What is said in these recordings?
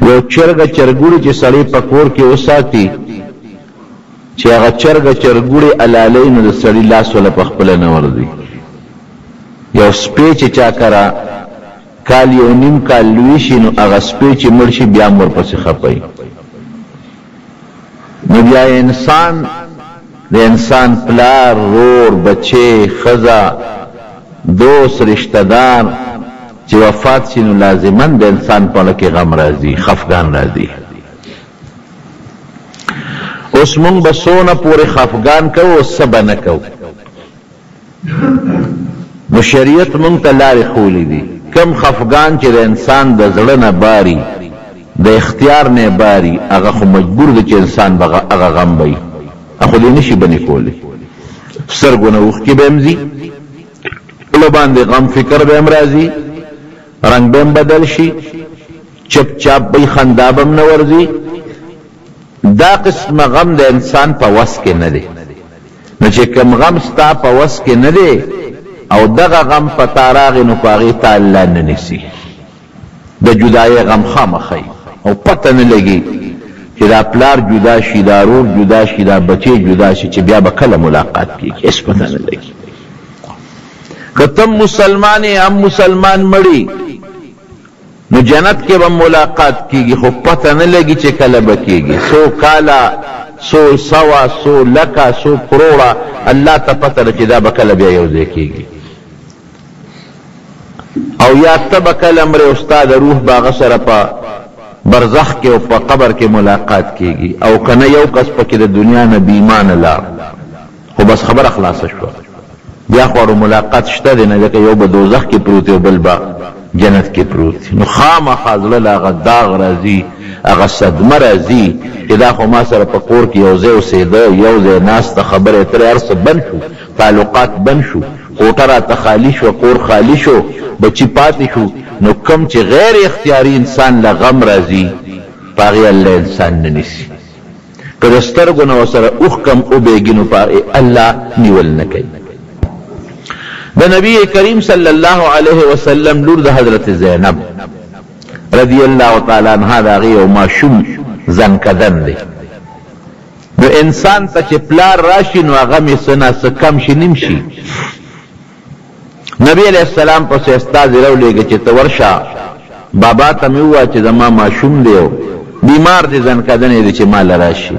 یو چرګه چرګوړي چې سړی په کور کې وساتي، چې هغه چرګه چرګوړي حلالوي نو د سړي لاس وله په خپله نه ورځي. یو سپی چې چا کره کال یو نیم کال لوی شي نو هغه سپی چې مړ شي بیا هم ورپسې خفه وي. نو بیا انسان د انسان پلار، رور، بچی، ښځه، دوست، رشته دار چې وفات شي نو لازما د انسان په اړه کې غم راځي، خفګان راځي. اوس مونږ به څونه پورې خفګان کوو او څه به نه کوو؟ نو شریعت مونږ ته لارې ښولې دي. کوم خفګان چې د انسان د زړه نه باري، د اختیار نه باري، هغه خو مجبور دی چې انسان به هغه غم به وي، خو دې نشي بنې کولی. سترګو نه اوښکې به هم ځي، زړه باندې غم فکر به هم راځي، رنګ به هم بدل شي، چپ چاپ به وي، خندا به هم نه ورځي. دا قسمه غم د انسان په وس کې نه دی. نو چې کوم غم ستا په وس کې نه دی او دغه غم په تا راغی نو په هغې تا الله نه نیسي. د جدایۍ غم خامخا وي او پته نه لګي چې دا پلار جدا شي، دا رور جدا شي، دا بچی جدا شي، چې بیا به کله ملاقات کېږي، هېڅ پته نه لګي. که ته مسلمان یې هم مسلمان مړي نو جنت کې به ملاقات کېږي، خو پته نه لګي چې کله به کېږي. څو کاله، څو سوه، څو لکه، څو کروړه، الله ته پته ده چې دا به کله بیا یو ځای کېږي. او یا ته به کله مرې او ستا د روح به هغه سره په برزخ کې او په قبر کې ملاقات کېږي، او که نه یو کس پکې د دنیا نه بې ایمانه لاړ، خو بس خبره خلاصه شوه، بیا خو اړو ملاقات شته دی نه، ځکه یو به دوزخ کې پروت او بل به جنت کې پروت. نو خامخا زړه له هغه داغ راځي، هغه صدمه راځي چې دا خو ما سره په کور کې یو ځای اوسېده، یو ځای ناسته، خبرې اترې هر څه بند شو، تعلقات بند شو، کوټه راته خالي شوه، کور خالي شو، بچي پاتې شو. نو کوم چې غیر اختیاري انسان له غم راځي په هغې الله انسان نه نیسي. که د سترګو نه ورسره اوښکه هم وبهېږي نو په هغې الله نیول نه کوي. د نبی کریم صلی الله علیه وسلم لور د حضرت زینب رضی الله تعالی عنها د هغې یو ماشوم ځنکدن دی. نو انسان ته چې پلار راشي نو هغه مې څه نا څه کم شي نیم شي. نبی علیه السلام پسې استازی راولېږه چې ته ورشه بابا ته مې ووایه چې زما ماشوم دی او بیمار دی، ځنکدنی دی، چې ماله راشي.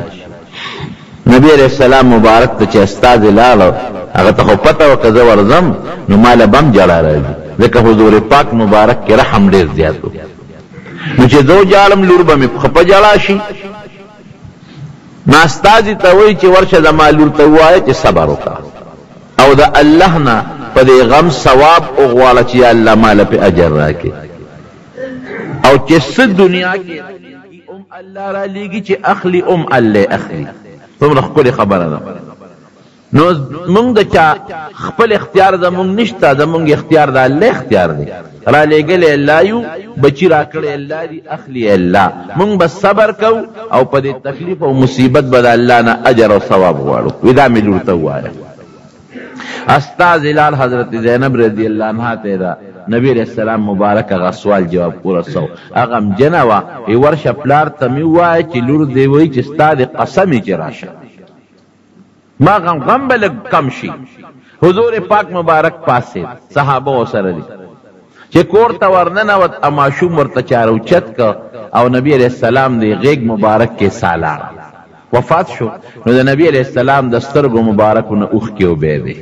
نبی علیه السلام مبارک ته چې استازی لاړ، هغه ته خو پته وه که زه ورځم نو ماله به هم ژړا راځي، ځکه حضور پاک مبارک کې رحم ډېر زیات و. نو چې زه وژاړم لور به مې خپه ژړا شي. نو استازي ته وایي چې ورشه زما لور ته ووایه چې صبر وکړه او د الله نه په دې غم ثواب وغواړه چې یا الله ماله پې اجر راکړې. او چې څه دنیا کې هم الله رالیږي چې اخلي هم الله اخلي. څومره ښکلې خبره ده. نو مونږ د چا خپل اختیار زمونږ نشته، زمونږ اختیار د الله اختیار دی. رالیږلی الله یو، بچي راکړی الله دي، اخلي الله. مونږ به صبر کوو او په دې تکلیف او مصیبت به د الله نه اجر او ثواب غواړو. وی دا مې لور ته ووایه. استازی لاړ حضرت زینب رضی الله عنها ته د نبی علیه السلام مبارک هغه سوال جواب ورسو. هغه غمجنه وه، وی ورشه پلار ته مې ووایه چې لور دې وایي چې ستا دې قسم چې راشه، ما غم غم به لږ کم شي. حضور پاک مبارک پاڅېد، صحابه ورسره دي، چې کور ته ورننوت ماشوم ورته چا راوچت که او نبی علیه السلام دې غېږ مبارک کې ساه لاړه، وفات شو. نو د نبی علیه السلام د سترګو مبارکو نه اوښکې وبهېدې.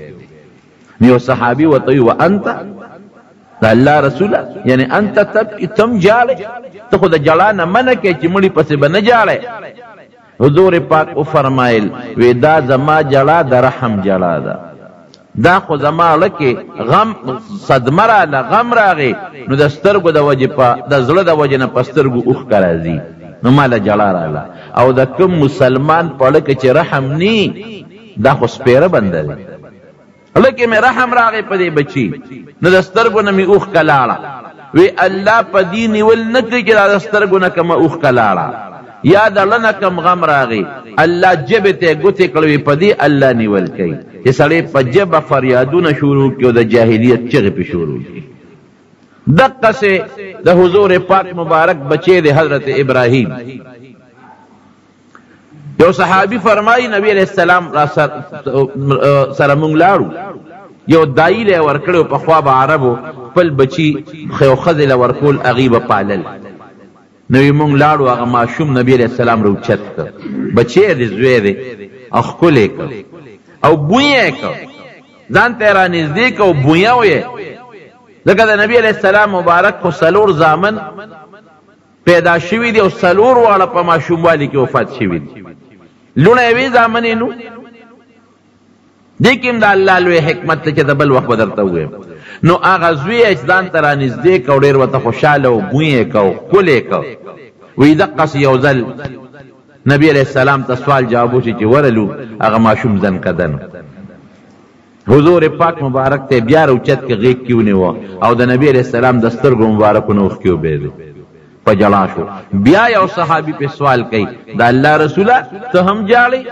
نو یو صحابي ورته وویل، وانت د الله رسوله، یعنی انت تبکي، ته هم ژاړې؟ ته خو د ژړا نه منع کوې چې مړي پسې به نه ژاړې. حضور پاک وفرمایل، وی دا زما ژړا د رحم ژړا ده، دا خو زما زړه کې غم صدمه راله، غم راغی، نو د سترګو د وجې په د زړه د وجې نه په سترګو اوښکه راځي، نو ماله ژړا راله. او د کوم مسلمان په زړه کې چې رحم نی، دا خو سپېره بنده دی. زړه کې مې رحم راغی په دې بچي، نو د سترګو نه مې اوښکه لاړه. وی الله په دې نیول نه کوي چې دا د سترګو نه کومه اوښکه لاړه یا د زړه نه کوم غم راغی، الله ژبې ته یې ګوتې کړې، وي په دې الله نیول کوي چې سړی په ژبه فریادونه شروع کړي او د جاهلیت چغې پې شروع کړي. دقسې د حضور پاک مبارک بچی دی حضرت ابراهیم. یو صحابي فرمایي نبی علیه السلام را سره مونږ لاړو، یو دایي له یې ورکړی و، پخوا به عربو خپل بچي یو ښځې له ورکول، هغوی به پالل. نو وی مونږ لاړو، هغه ماشوم نبی علیه السلام راوچت کړ، بچی دی، زوی دی، او ښکل یې کړ او بوی یې کړ، ځان ته یې رانږدې کړ او بویه یې. ځکه د نبی علیه السلام مبارک خو څلور زامن پیدا شوي دي او څلور واړه په ماشوموالي کې وفات شوي دي. لوڼه یې وې، زامن یې نو. دې کې هم د الله لوی حکمت دی چې د بل وخت به درته ووایم. نو هغه زوی یې چې ځان ته رانږدې کړ، ډېر ورته خوشحاله و، بوی یې کړ، ښکل یې کړ. وایي دقسې یو ځل نبی علیه السلام ته سوال جواب وشي چې ورلو، هغه ماشوم ځنکدن. حضور پاک مبارک ته بیا راوچت کې غېږ کې ونیوه او د نبی علیه السلام د سترګو مبارکو نه اوښکې وبهېدې، په ژړا شو. بیا یو صحابي پې سوال کوي، د الله رسوله ته هم ژاړې؟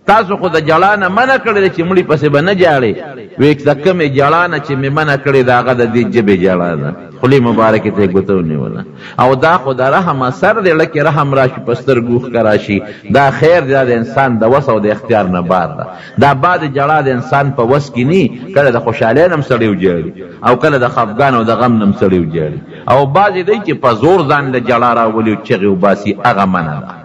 تاسو خو د ژړا نه منع کړې ده چې مړي پسې به نه ژاړې. وایي د کومې ژړا نه چې مې منع کړې ده هغه د دې ژبې ژړا ده. خولې مبارکې ته یې ګوته ونیوله. او دا خو د رحم اثر دی، زړه کې رحم راشي، په سترګو اوښکه راشي، دا خیر دی، دا د انسان د وس او د اختیار نه بار ده. دا بعضې ژړا د انسان په وس کې نی، کله د خوشحالۍ نه هم سړی وژاړي او کله د خفګان او د غم نه هم سړی وژاړي، او بعضې دی چې په زور ځان له ژړا راولي او چغې وباسي، هغه منع ده.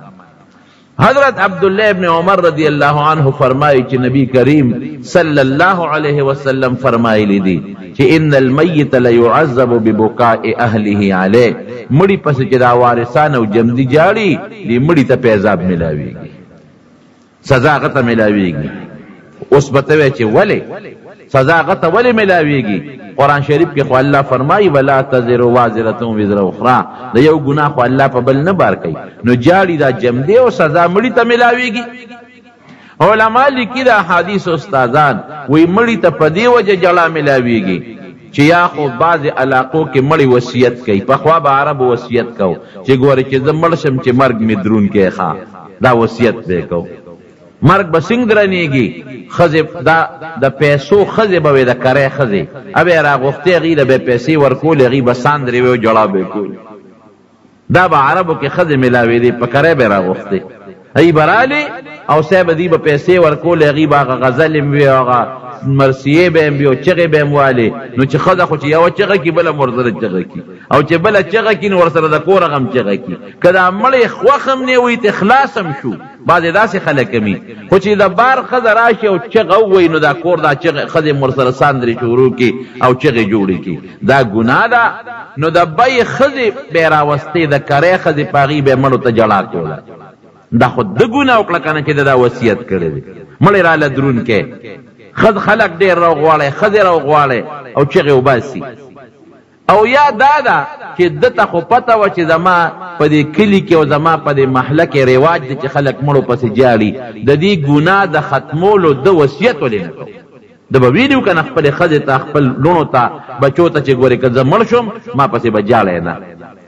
حضرت عبدالله ابن عمر رضی الله عنه فرمایي چې نبی کریم صلی الله علیه وسلم فرمایلی دي چې ان المیت لیعذب ببکاء اهله علیه، مړي پسې چې دا وارثان او جمدي جاړي، دې مړي ته په عذاب ملاویږي، سزا هغه ته ملاویږي. اوس به ته وایې چې ولې سزا هغه ته ولې ملاویږي؟ قرآن شریف کې خو الله فرمایي ولا تزر وازرة وزر اخرى، د یو ګناه خو الله په بل نه بار کوي، نو جاړي دا جمدې او سزا مړي ته ملاویږي. علما لیکي د احادیث استادان وایي مړي ته په دې وجه جړا ملاویږي چې یا خو بعضې علاقو کې مړی وصیت کوي، پخوا به عربو وصیت کو چې ګورې چې زه مړ شم چې مرګ مې درون کې ښه، دا وصیت به یې کو. مرګ به څنګه درنېږي؟ ښځې دا د پیسو ښځې به وې، د کرۍ ښځې به یې راغوښتې، هغوی له به یې پیسې ورکولې، هغوی به ساندرې وې او ژړا به یې کولې. دا به عربو کې ښځې ملاوېدې، په کرۍ به یې راغوښتې، هغوی به رالې او صاحب دوی به پیسې ورکولې، هغوی به هغه غزلې هم وې او هغه مرثیې به هم وې او چغې به هم والې. نو چې ښځه خو چې یوه چغه کړي بله هم ورسره چغه کړي، او چې بله چغه کړي نو ورسره د کور هغه هم چغه کړي. که دا مړی خوښ هم نه وي ته خلاص هم شو. بعضې داسې خلک هم وي خو چې د بار ښځه راشي او چغه ووایي نو دا کور دا چغه ښځې هم ورسره ساندرې شروع کړي او چغې جوړې کړي، دا ګناه ده. نو د بیې ښځې به یې راوستې، د کرۍ ښځې په هغې به یې مړو ته ژړا کوله. دا خو ده ګناه وکړه که نه چې ده دا وصیت کړی دی، مړی راله درونکی، ښځ خلک ډېر راوغواړی، ښځې راوغواړی او چغې وباسي. او یا دا ده چې ده ته خو پته وه چې زما په دې کلي کې او زما په دې محله کې رواج دی چې خلک مړو پسې ژاړي، د دې ګناه د ختمولو ده وصیت ولې نه کوو؟ ده به ویلي وو که نه خپلې ښځې ته، خپل لوڼو ته، بچو ته چې ګورې که زه مړ شوم ما پسې به ژاړی نه،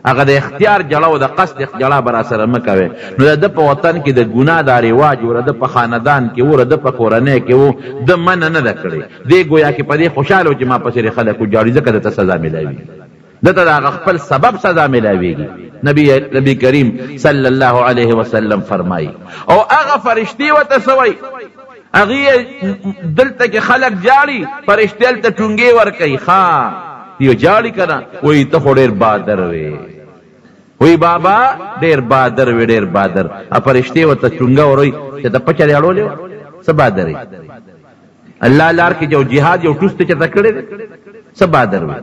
هغه د اختیار ژړا او د قصد ژړا به راسره مه کوې. نو د ده په وطن کې د ګناه دا رواج و، د ده په خاندان کې و، د ده په کورنۍ کې و، ده منع نه ده کړې. دی ګویا کې په دې خوشحاله و چې ما پسې خلک وژاړي، ځکه ده ته سزا ملاویږي، ده ته د هغه خپل سبب سزا ملاویږي. نبی کریم صلی الله علیه وسلم فرمایي او هغه فرشتې ورته څه وایي؟ هغوی دلته کې خلک ژاړي، فرشتې هلته ټونګې ورکوي، ښه یو ژاړي که نه، وایي ته خو ډېر بادر وې، وایي بابا ډېر بادر وې، ډېر بادر. فرشتې ورته ټونګه وروي چې ته پچه دې اړولې وه، څه بادر یې؟ الله لار کې یو جهاد یو ټوس ته چېرته کړی دی، څه بادر وې؟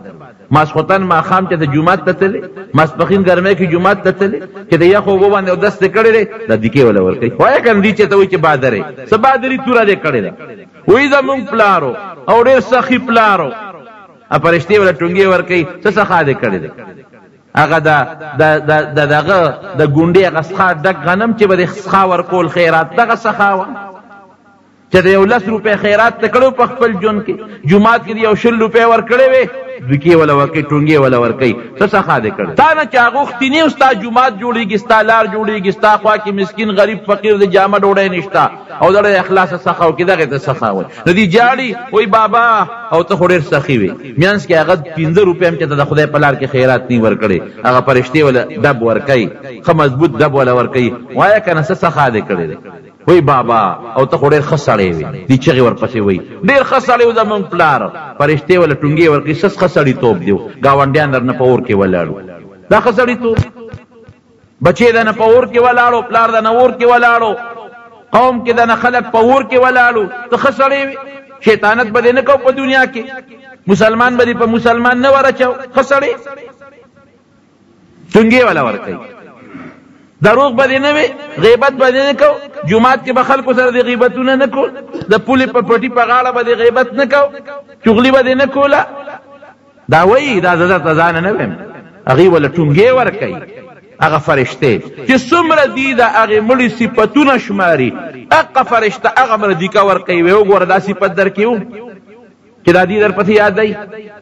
ماسخوتن ماښام چې ته جومات ته تللی، ماسپښین ګرمۍ کې جومات ته تللی، چې د یخو اوبو باندې اودس دې کړی دی، دا دیکې وله ورکوي، وایه که نه دوی چې ته وایي چې بادر یې، څه بادري توره دې کړې ده؟ وایي زموږ پلار و او ډېر سخي پلار و. فرشتې وله ټونګې ورکوي، څه سخا دې کړې دی؟ هغه د د د د دغه د ګونډې هغه سخا ډک غنم چې به دې سخا ورکول خیرات، دغه سخا وه. چې د یو لس روپۍ خیرات ته کړی په خپل ژوند کې، جومات کې دې یو 20 روپۍ ورکړې وې، دوکې وله ورکوي، ټونګې وله ورکوي، څه سخا دې کړې؟ تا نه چا غوښتي نه، ستا جومات جوړېږي، ستا لار جوړېږي، ستا خوا کې مسکین غریب فقیر د جامه ډوډۍ نشته او دړی اخلاصه سخا وکړي، دغې ته سخا وایي. نو دي جاړي وایي بابا او ته خو ډېر سخي وې، مینځ کې هغه 5 روپۍ هم چې ته د خدای په لار کې خیرات نه ورکړې، هغه فرشتې وله ډب ورکوي، ښه مضبوط ډب وله ورکوي، وایه که نه څه سخا دې کړې دی؟ وایي بابا او ته خو ډېر ښه سړی وې، دي چغې ورپسې وایي ډېر ښه سړی و زموږ پلار، فرشتې وله ټونګې ورکوي، څه ښه سړیتوب دی، ګاونډیان درنه په اور کې ولاړ وو، دا ښه سړیتوب، بچې درنه په اور کې ولاړو، پلار درنه اور کې ولاړو، قوم کې درنه خلک په اور کې ولاړو، ته ښه سړی وې، شیطانت به دې نه کو په دنیا کې، مسلمان به دې په مسلمان نه ورچو، ښه سړی ټونګې وله ورکوي، دروغ به دې نه وي، غیبت به دې نه کو، جومات کې به خلکو سره دې غیبتونه نه کول، د پولې په پټي په غاړه به دې غیبت نه کو، چغلي به دې نه کوله. دا وایي دا زه درته ځانه نه وایم، هغوی وله ټونګې ورکوي. هغه فرشتې چې څومره دي د هغې مړي صفتونه شماري، هغه فرشته هغه مړه دیکه ورکوي، وایي وګوره دا صفت درکې و چې دا دي درپسې یادوي،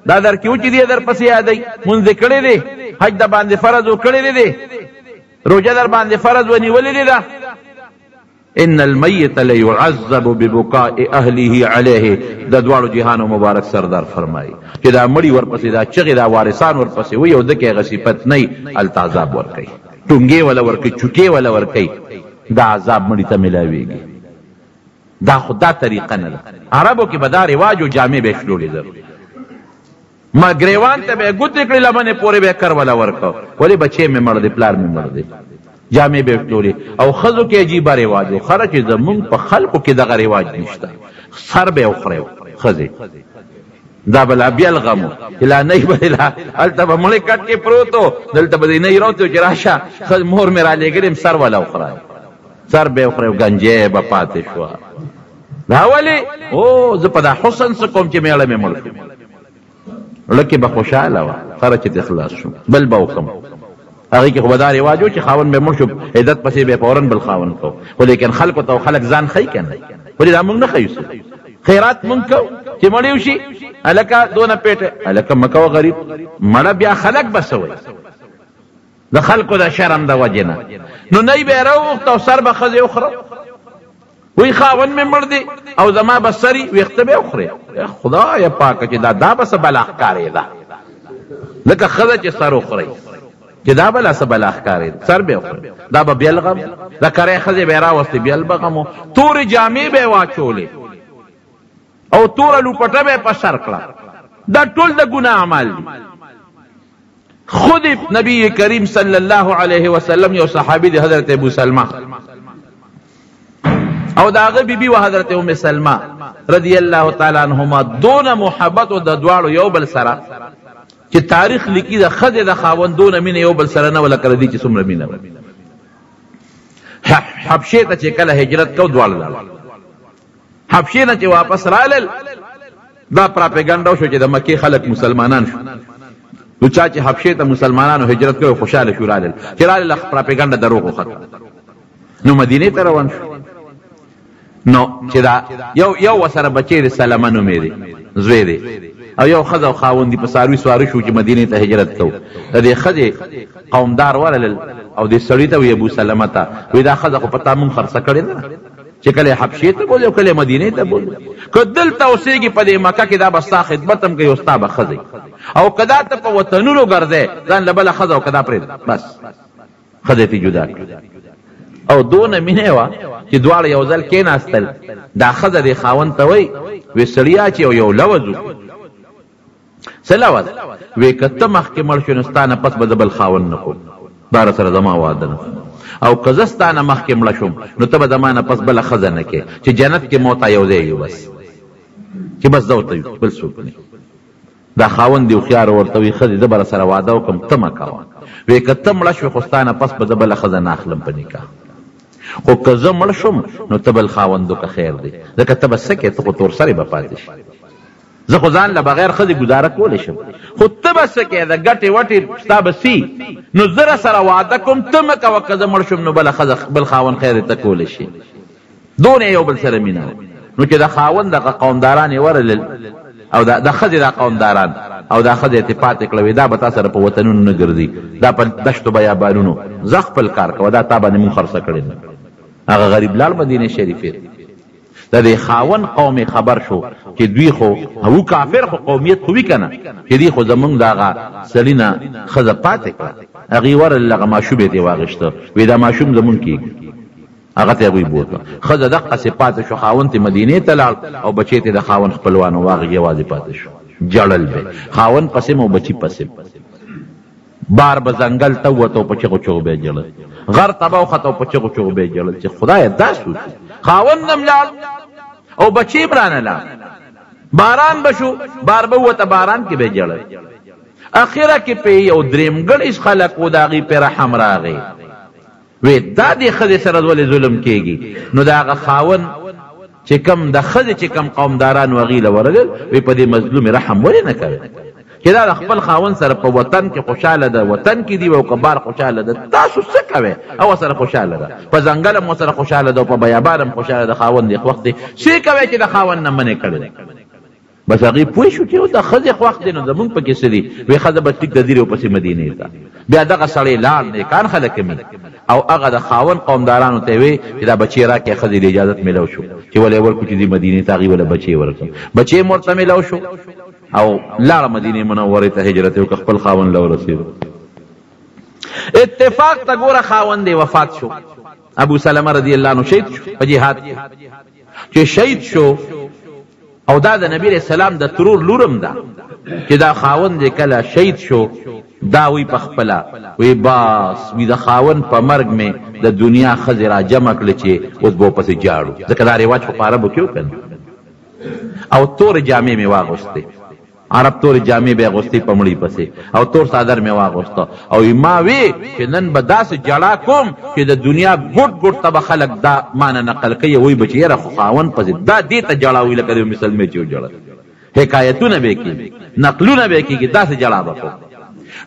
دا درکې و چې دي درپسې یادوي، مونځ دې کړی دی، حج د باندې فرض و کړی دی، روژه در باندې فرض و نیولې دی ده. ان المیت لیعذب ببکاء اهله علیه، د دواړو جهانو مبارک سردار فرمایي چې دا مړي ورپسې دا چغې دا وارثان ورپسې وي او ده کې هغه صفت نه وي، هلته عذاب ورکوي، ټونګې وله ورکوي، چوکې وله ورکوي، دا عذاب مړي ته ملاویږي. دا خو دا طریقه نه ده. عربو کې به دا رواج و، جامې به یې شلولې زر ما ګریوان ته به یې ګوتې کړې، لمنې پورې به یې کر وله ورکړ، ولې بچی مې مړ دی، پلار مې مړ دی، جامې به یې شلولې. او ښځو کې عجیبه رواج و، خره چې زمونږ په خلکو کې دغه رواج نشته، سر به یې وخوریو ښځې، دا به لا بیا غم و چې لا نه به لا هلته به مړی کټ کې پروت و، دلته به دې نه راوتی چې راشه مور مې رالیږلې یم، سر وله وخوره، سر به یې وخوری، ګنجی به پاتې شوه. دا ولې؟ او زه په دا حسن څه کوم چې مېړه مې مړ شو، زړه کې به خوشحاله وه، خره چې ترې خلاص شو بل به وکړم. هغې کې خو به دا رواج و چې خاوند به مړ شو، عدت پسې به یې فوراً بل خاوند کو، خو لیکن خلکو ته خلک ځان ښیي که نه، ولې دا موږ نه ښیو څه خیرات موږ کوو چې مړی وشي، هلکه دونه پېټی، هلکه مه کوه غریب مړه، بیا خلک به څه وایي د خلکو د شرم د وجې نه. نو نی به یې راوغوښته او سر به ښځې وخوره، وایي خاوند مې مړ دی او زما به سري ویښته به وخورې. خدایه پاکه چې دا دا به څه بلا ښکارېده، ځکه ښځه چې سر وخوري چې دا به لا څه بلا ښکارېده، سر به یې وخوري، دا به بیل غم، د کرۍ ښځې به یې راوستې بیل به غم و، تورې جامې به یې واچولې او توره لوپټه به یې په سر کړه، دا ټول د ګناه اعمال دي. خود نبی کریم صلی الله علیه وسلم یو صحابي دی حضرت ابو سلمہ او د هغه بیبي وه حضرت ام سلمہ رضی الله تعالی عنهما، دونه محبت او د دواړو یو بل سره چې تاریخ لیکي د ښځې د خاوند دونه مینه یو بل سره نه وه لکه د دې چې څومره مینه وه. حبشې ته چې کله هجرت کو دواړه لاړل، حبشې نه چې واپس رالل دا پراپیګنډه وشو چې د مکې خلک مسلمانان شو، نو چا چې حبشې ته مسلمانانو هجرت کړی خوشحاله شو، رالل چې رالل پراپیګنډه دروغ وخته، نو مدینې ته روان شو. نو چې دا یو یو ورسره بچی دی سلمه نومې دی زوی دی او یو ښځه او خاوند دي، په څاروي سواره شو چې مدینې ته هجرت کوو. د دې ښځې قومدار ورلل او دې سړي ته وایي ابو سلمه ته وایي دا ښځه خو په تا مونږ خرڅه کړې ده چې کله حبشې ته بوځي او کله مدینې ته بوځي، که دلته اوسېږي په دې مکه کې دا به ستا خدمت هم کوي او ستا به ښځه او که دا ته په وطنونو ګرځې ځان له بله ښځه او که دا پرېږده بس ښځه ترې جدا کړه. او دونه مینه وه چې دواړه یو ځل کېناستل، دا ښځه دې خاوند ته وایي وې سړیا چې یو لوظ وکړو. څه لوظ؟ وې که ته مخکې مړ شوې نو ستا نه پس به زه بل خاوند نه کوم، دا راسره زما واده نه، او که زه ستا نه مخکې مړه شوم نو ته به زما نه پس بله ښځه نه کې، چې جنت کې مو تا یو ځای یو بس، چې بس زه او ته یو بل څوک نه. دا خاوند دې هوښیار ورته وایي ښځې زه به راسره واده وکړم ته مه کوه، وې که ته مړه شوې خو ستا نه پس به زه بله ښځه نه اخلم په نکاح، خو که زه مړ شوم نو ته بل خاوند وکړه خیر دی، ځکه ته به څه کې، ته خو تور سرې به پاتې شې، زه خو ځان له بغیر ښځې ګزاره کولی شم، خو ته به څه کې، د ګټې وټې ستا به څه، نو زه راسره واده کوم ته مه کوه، که زه مړ شوم نو بله ښځه بل خاوند خیر دی ته کولی شې. دونه یو بل سره مینه وه. نو چې د خاوند دغه قومداران یې ورلل او د ښځې دا قومداران او دا ښځه یې ترې پاتې کړه، وې دا به تا سره په وطنونو نه ګرځي، دا په دشتو بیابانونو، ځه خپل کار کوه، دا تا باندې مونږ خرڅه کړې ده. هغه غریب لاړ مدینې شریفې ته. د دې خاوند قوم یې خبر شو چې دوی خو وو کافر، خو قومیت خو وي که نه، چې دوی خو زمونږ د هغه سړي نه ښځه پاتې کړه. هغوی ورغلل، هغه ماشوم یې ترې واخیسته، وې دا ماشوم زمونږ کېږي. هغه ته هغوی بوتله. ښځه دقسې پاتې شوه، خاوند ترې مدینې ته لاړ او بچی ترې د خاوند خپلوانو واخیست، یوازې پاتې شو. ژړل به یې، خاوند پسې هم او بچي پسې هم. بار به ځنګل ته ووت او په چغو چغو به یې ژړل، غر ته به وخت او په چغو چغو به یې ژړل چې خدایه دا څه وشو، خاوند هم لاړ او بچی هم رانه لاړ. باران به شو، بار به ووته، باران کې به یې ژړل. اخره کې پې یو درېمګړی خلک و، د هغوی پې رحم راغی، وې دا دې ښځې سره ولې ظلم کېږي؟ نو د هغه خاوند چې کوم د ښځې چې کوم قومداران وو هغوی له ورغلل، وې په دې مظلومې رحم ولې نه کوې چې دا د خپل خاوند سره په وطن کې خوشحاله ده، وطن کې دي او که بار خوشحاله ده، تاسو څه کوئ؟ او سره خوشحاله ده، په ځنګل هم ورسره خوشحاله ده او په بیابان هم خوشحاله ده، خاوند یې خوښ دی، څه کوئ چې د خاوند نه منع کړې ده؟ بس هغوی پوه شو چې د ښځې خوښ دی نو زمونږ پکې څه دي. وی ښځه بس ټیک ده ځي ورپسې مدینې ته. بیا دغه سړی لاړ، نیکان خلک هم او هغه د خاوند قومدارانو ته یې وی چې دا بچی راکړئ، ښځې له اجازت میلاو شو چې وله یې ورکړو چې ځي مدینې ته. هغوی وله بچی ورکړ، بچی هم ورته میلاو شو او لاړه مدینې منورې ته، هجرت یې وکړ، خپل خاوند له ورسېدو. اتفاق ته ګوره، خاوند یې وفات شو، ابو سلمه رضی الله عنه شهید شو په جهاد کې. چې شهید شو او دا د نبی علیه السلام د ترور لور هم ده، چې دا خاوند یې کله شهید شو، دا وی په خپله وی باس وی د خاوند په مرګ مې د دنیا ښځې را جمع کړې چې اوس به ورپسې ژاړو، ځکه دا رواج خو په عربو کې و که نه، او تورې جامې مې واغوستې، عرب تورې جامې به یې اغوستې په مړي پسې، او تور څادر مې واغوسته او ما وی چې نن به داسې ژړا کوم چې د دنیا ګوټ ګوټ ته به خلک دا مانه نقل کوي، وایي به چې یاره خو خاوند پسې دا دې ته ژړا وایي لکه د ام سلمې چې وژړل، حکایتونه به یې کېږي، نقلونه به یې کېږي، داسې ژړا به کوم.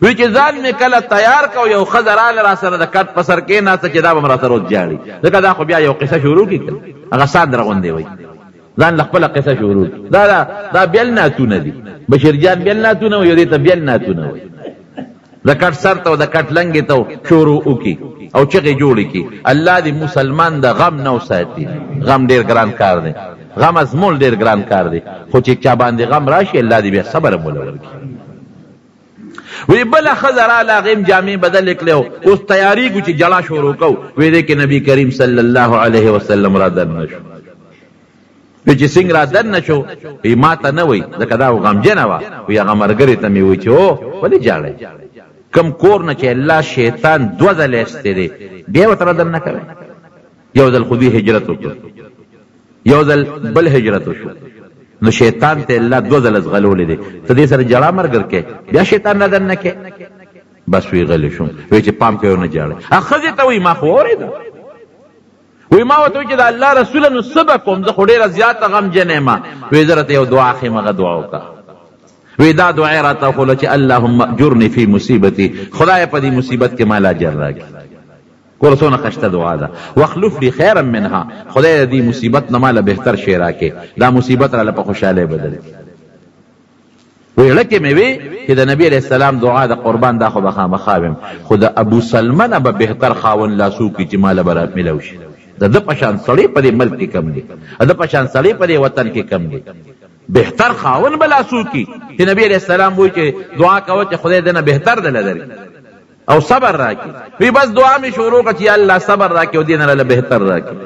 وی چې ځان مې کله تیار کړ، یو ښځه راغله راسره د کټ په سر کېناسته چې دا به هم راسره اوس ژاړي، ځکه دا خو بیا یو قصه شروع کړي که هغه ساندره غوندې وایي، ځان له خپله قصه شروع کړي. دا دا دا بیل نعتونه دي، بشیر جان بیل نعتونه وایي، دې ته بیل نعتونه وایي. د کټ سر ته او د کټ لنګې ته شروع وکړي او چغې جوړې کړي. الله دې مسلمان د غم نه وساتي، غم ډېر ګران کار دی، غم ازمول ډېر ګران کار دی، خو چې چا باندې غم راشي الله دې بیا صبر هم وله ورکړي. وی بله ښځه راله، هغې هم جامې بدلې کړې او اوس تیارېږو چې ژړا شروع کوو. وی دې کې نبي کریم صلی الله علیه وسلم را دننه شو. وی چې څنګه را دننه شو، وی ما ته نه وی، ځکه دا غمجنه وه، وی هغه ملګرې ته مې وی چې او ولې ژاړئ؟ کوم کور نه چې الله شیطان دوه ځله ایستی دی، بیا ورته را دننه کوی؟ یو ځل خو دوی هجرت وکړ، یو ځل بل هجرت وشو، نو شیطان ته الله دوه ځله ځغلولی دی، ته دې سره ژړا مرګر کې بیا شیطان را دننه کې؟ بس وی غلی شوم، وی چې پام کوئ نه ژاړئ. ښځې ته وی ما خو واورېده، وی ما ورته وویل چې د الله رسوله نو څه به کوم، زه خو ډېره زیاته غمجنه یم. وی زه راته یو دعا ښیم، هغه دعا وکړه. وی دا دعا یې راته وښوله چې اللهم اجرني فی مصیبتي، خدایه په دې مصیبت کې ماله اجر راکړي. ګوره څونه ښایسته دعا ده، واخلف لي خیرا منها، خدایه د دې مصیبت نه ماله بهتر شی راکړې، دا مصیبت راله په خوشحالۍ بدل کړي. وی زړه کې مې وی چې د نبی علیه السلام دعا د قربان دا خو به خامخا ویم، خو د ابو سلمه نه به بهتر خاوند لا څوک وي چې ماله به را ملاو شي. د ده په شان سړی په دې ملک کې کم دی، د ده په شان سړی په دې وطن کې کم دی، بهتر خاوند به لا څوک وي چې نبی علیه السلام وایي چې دعا کوه چې خدای دنه بهتر دله درکړي او صبر راکړي. وی بس دعا مې شروع کړه چې یا الله صبر راکړي او دې نه راله بهتر راکړي.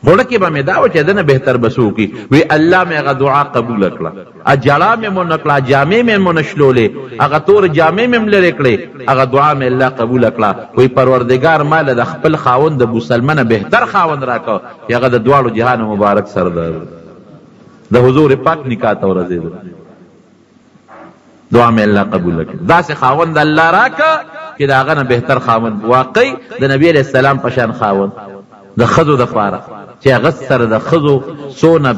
زړه کې به مې دا و چې دنه بهتر به څه وکړي. وی الله مې هغه دعا قبوله کړه، ژړا مې مو نه کړه، جامې مې مو نه شلولې، هغه تورې جامې مې هم لرې کړې، هغه دعا مې الله قبوله کړه. وی پروردګار ما له د خپل خاوند د ابوسلمه نه بهتر خاوند راکړ چې هغه د دواړو جهانو مبارک سردار د حضور پاک نکاح ته ورسېدل. دعا مې الله قبول کړه، داسې خاوند الله راکړه چې د هغه نه بهتر خاوند، واقعي د نبي علیه السلام په شان خاوند د ښځو دپاره چې هغه سره د ښځو څونه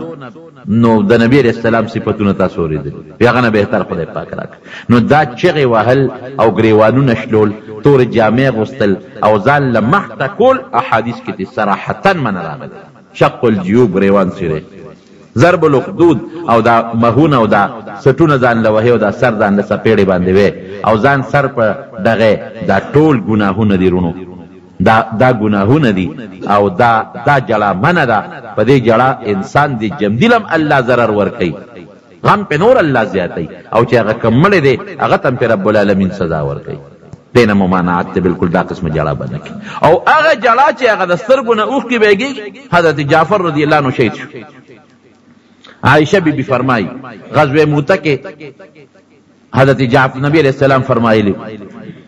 نو د نبي علیه السلام صفتونه تاسو اورېدلي، هغه نه بهتر خدای پاک راکړه. نو دا چغې وهل او ګریوانونه شلول، تورې جامې اغوستل او ځان له مخ ټکول احادیث کې ترې صراحتا منع راغلې ده. شق الجیوب، ګریوان څیرې، ضرب الاخدود، او دا مهونه او دا سټونه ځان له وهي او دا سر ځان له څپېړې باندې وی او ځان سر په دغه، دا ټول ګناهونه دي رونو، دا دا ګناهونه دي او دا دا جړا منع ده. په دې جړا انسان دې جمدي لم الله ضرر ورکوي، غم په نور الله زیاتوي، او چې هغه کوم مړی دی هغه ته هم پرې رب العالمین سزا ورکوي. دې نه ممانعت دی، بالکل دا قسمه جړا به نه کوي. او هغه جړا چې هغه د سترګو نه اوښکې بهږي، حضرت جعفر رضی الله عنه شهید شو. عائشه بی بی فرمایي غزوه موته کې حضرت جعفر، نبی علیہ السلام فرمایلی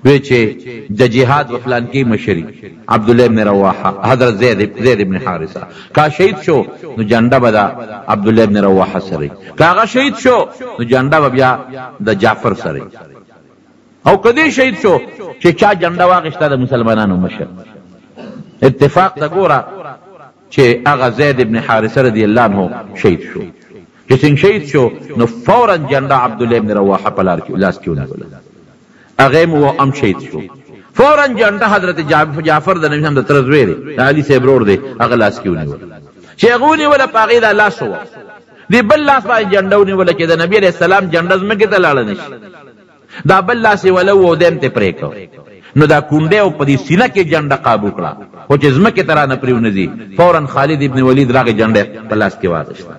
وی چې د جهاد و فلان کې مشري عبدالله ابن رواحه، حضرت زید ابن حارثه کا شهید شو نو جنډه به د عبدالله ابن رواحه سره، که هغه شهید شو نو جنډه به بیا د جعفر سره، او که دی شهید شو چې چا جنډه واخیسته د مسلمانانو مشر. اتفاق ته ګوره چې هغه زید ابن حارثه رضی الله عنه شهید شو، چې څنګه شهید شو نو فورا جنډه عبدالله ابن رواحه په لاس کې ونیوله، هغه مو هم شهید شو. فورا جنډه حضرت جعفر د نبي هم د تره زوی دی، د علي صاحب ورور دی، هغه لاس کې ونیوله. چې هغه ونیوله په هغې دا لاس وه، دې بل لاس باندې جنډه ونیوله چې د نبي علیه السلام جنډه ځمکې ته لاړه نه شي، دا بل لاس یې وله و دی هم ترې پرې کړ، نو دا کونډی او په دې سینه کې جنډه قابو کړه، خو چې ځمکې ته رانه پرېونځي. فورا خالد ابن ولید راغی، جنډه په لاس کې واخیسته،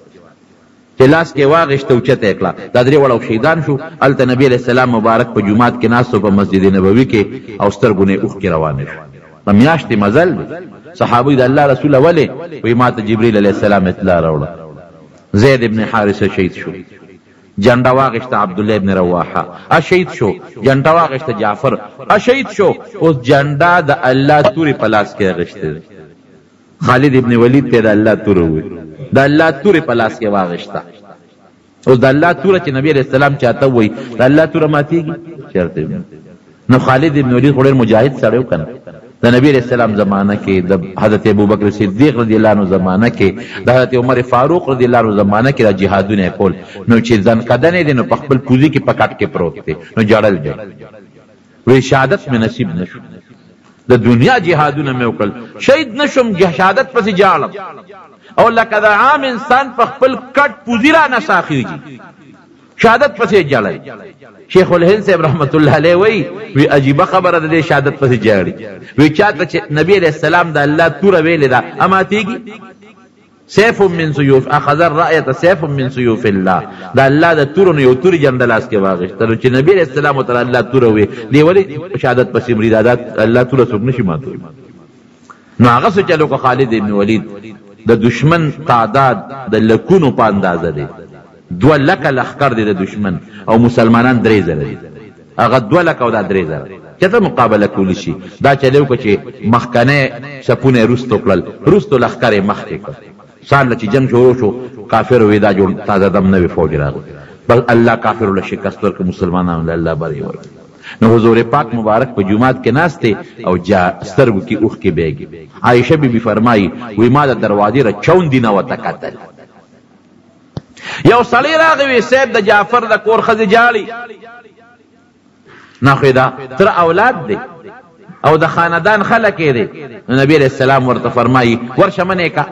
چې لاس کې واخیسته اوچته یې کړه، دا درې واړه شهیدان شو. هلته نبي علیه السلام مبارک په جومات کې ناست و، په مسجد نبوي کې، او سترګو نه یې اوښکې روانې شوې. د میاشتې مزل دی. صحابي د الله رسوله ولې؟ وایي ما ته جبریل علیه السلام اطلاع راوړه زید ابن حارثه شهید شو، جنډه واغشته عبدالله ابن رواحه اشهید شو، جنډه واغشته جعفر اشهید شو، اوس جنډه د الله تورې په لاس کې اغشتې ده. خالد ابن ولید ته د الله توره وویل، د الله تورې په لاس کې واغشته. اوس د الله توره چې نبی علیه السلام چاته ووایي د الله توره ماتېږي چېرته؟ نو خالد ابن ولید خو ډېر مجاهد سړی و که نه؟ د نبی علیه السلام زمانه کې، د حضرت ابوبکر صدیق رضی الله عنه زمانه کې، د حضرت عمر فاروق رضی الله عنه زمانه کې دا جهادونه یې کول. نو چې ځنکدنی دی نو په خپل پوزي کې په کټ کې پروت دی، نو ژړل به وی شهادت مې نصیب نه شو، د دنیا جهادونه مې وکړل شهید نه شوم، شهادت پسې ژاړم، او لکه د عام انسان په خپل کټ پوزي رانه ساخېږي، شهادت پسې ژړل. شیخ الهند صاحب رحمت الله علیه وایي، وی عجیبه خبره ده، دې شهادت پسې ژاړي، وی چاته چې نبی علیه السلام د الله توره ویلې ده اماتېږي؟ سیف من سیوف اخذ الرأیة سیف من سیوف الله، د الله د تورو نه یو توري جنډه لاس کې واخیسته. نو چې نبی علیه السلام ورته الله توره وي، دی ولې شهادت پسې مري؟ دا الله توره څوک نشي ماتولی. نو هغه څه چلو که خالد ابن ولید د دشمن تعداد د لکونو په اندازه دی، 2 لکه لښکر دی د دشمن او مسلمانان 3000 دي، هغه 2 لکه او دا 3000 چېرته مقابله کولی شي؟ دا چلی وکړه چې مخکنی سپونه یې وروسته کړل، وروسته لښکر یې مخکې کړ. سهار له چې جنګ شروع شو کافرو وی دا جوړ تازه دم نوی فوج راغی، بس الله کافرو له شکست ورکړ، مسلمانانو له الله بری ورکړ. نو حضور پاک مبارک په جومات کې ناست دی او جا سترګو کې اوښکې بهږي. عایشه بی بی فرمایي وی ما د دروازې را چوندي نه ورته کتل، یو سړی راغی وی صاحب د جعفر د کور ښځې ژاړي، نه خو دا تر اولاد دی او د خاندان خلک یې دی. نو نبی علیه السلام ورته فرمایي ورشه منې کا.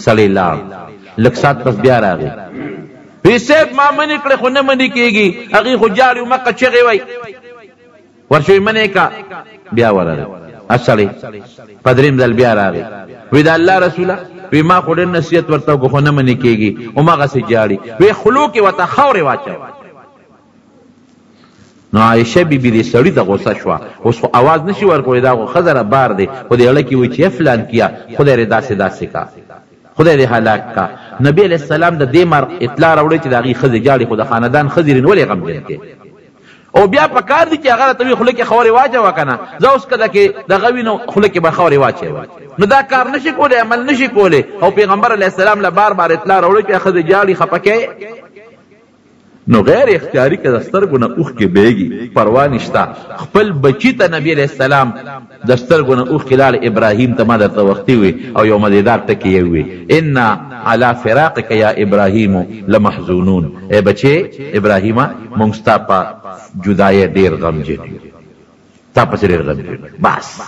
سړی لاړ، لږ ساعت پس بیا راغی وی صاحب ما منې کړې خو نه منې کېږي، هغې خو ژاړي مکه چغې وایي، ورشه وی منې کا. بیا ورغی سړی په دریم ځل بیا راغی وی د الله رسوله وی ما خو ډېر نصیحت ورته وکړو خو نه منې کېږي، هماغسې ژاړي، وی خولو کې ورته خاورې واچوه. نو عایشه بی بی دې سړي ته غوسه شوه، اوس خو اواز نشي ورکولی، دا خو ښځه بار دی، خو دې اړه کې وایي چې فلان کیه خدای دې داسې داسې کا، خدای دې هلاک کا. نبی علیه السلام د دې مار اطلاع راوړې چې د هغې ښځې ژاړي، خو د خاندان ښځې لري نو ولې غمجن کې؟ او بیا په کار دي چې هغه راته وي خوله کې خاورې واچوه که نه، زه اوس که دکې دغه وي نو خوله کې به خاورې واچوه، نو دا کار نشي کولی، عمل نشي کولی. او پیغمبر علیه السلام له بار بار اطلاع راوړې چې ښځې ژاړي خفه کوې. نو غیر اختیاري که د سترګو نه اوښکې بهږي پروا نشته، خپل بچي ته نبی علیه السلام د سترګو نه اوښکې لاړې، ابراهیم ته ما درته وختي وي او یو مزیدار ټکی یې ووي، انا علی فراقک یا ابراهیم لمحزونون، ای بچې ابراهیمه مونږ ستا په جدایۍ ډېر غمجن یو، تا پسې ډېر غمجن یو. بس.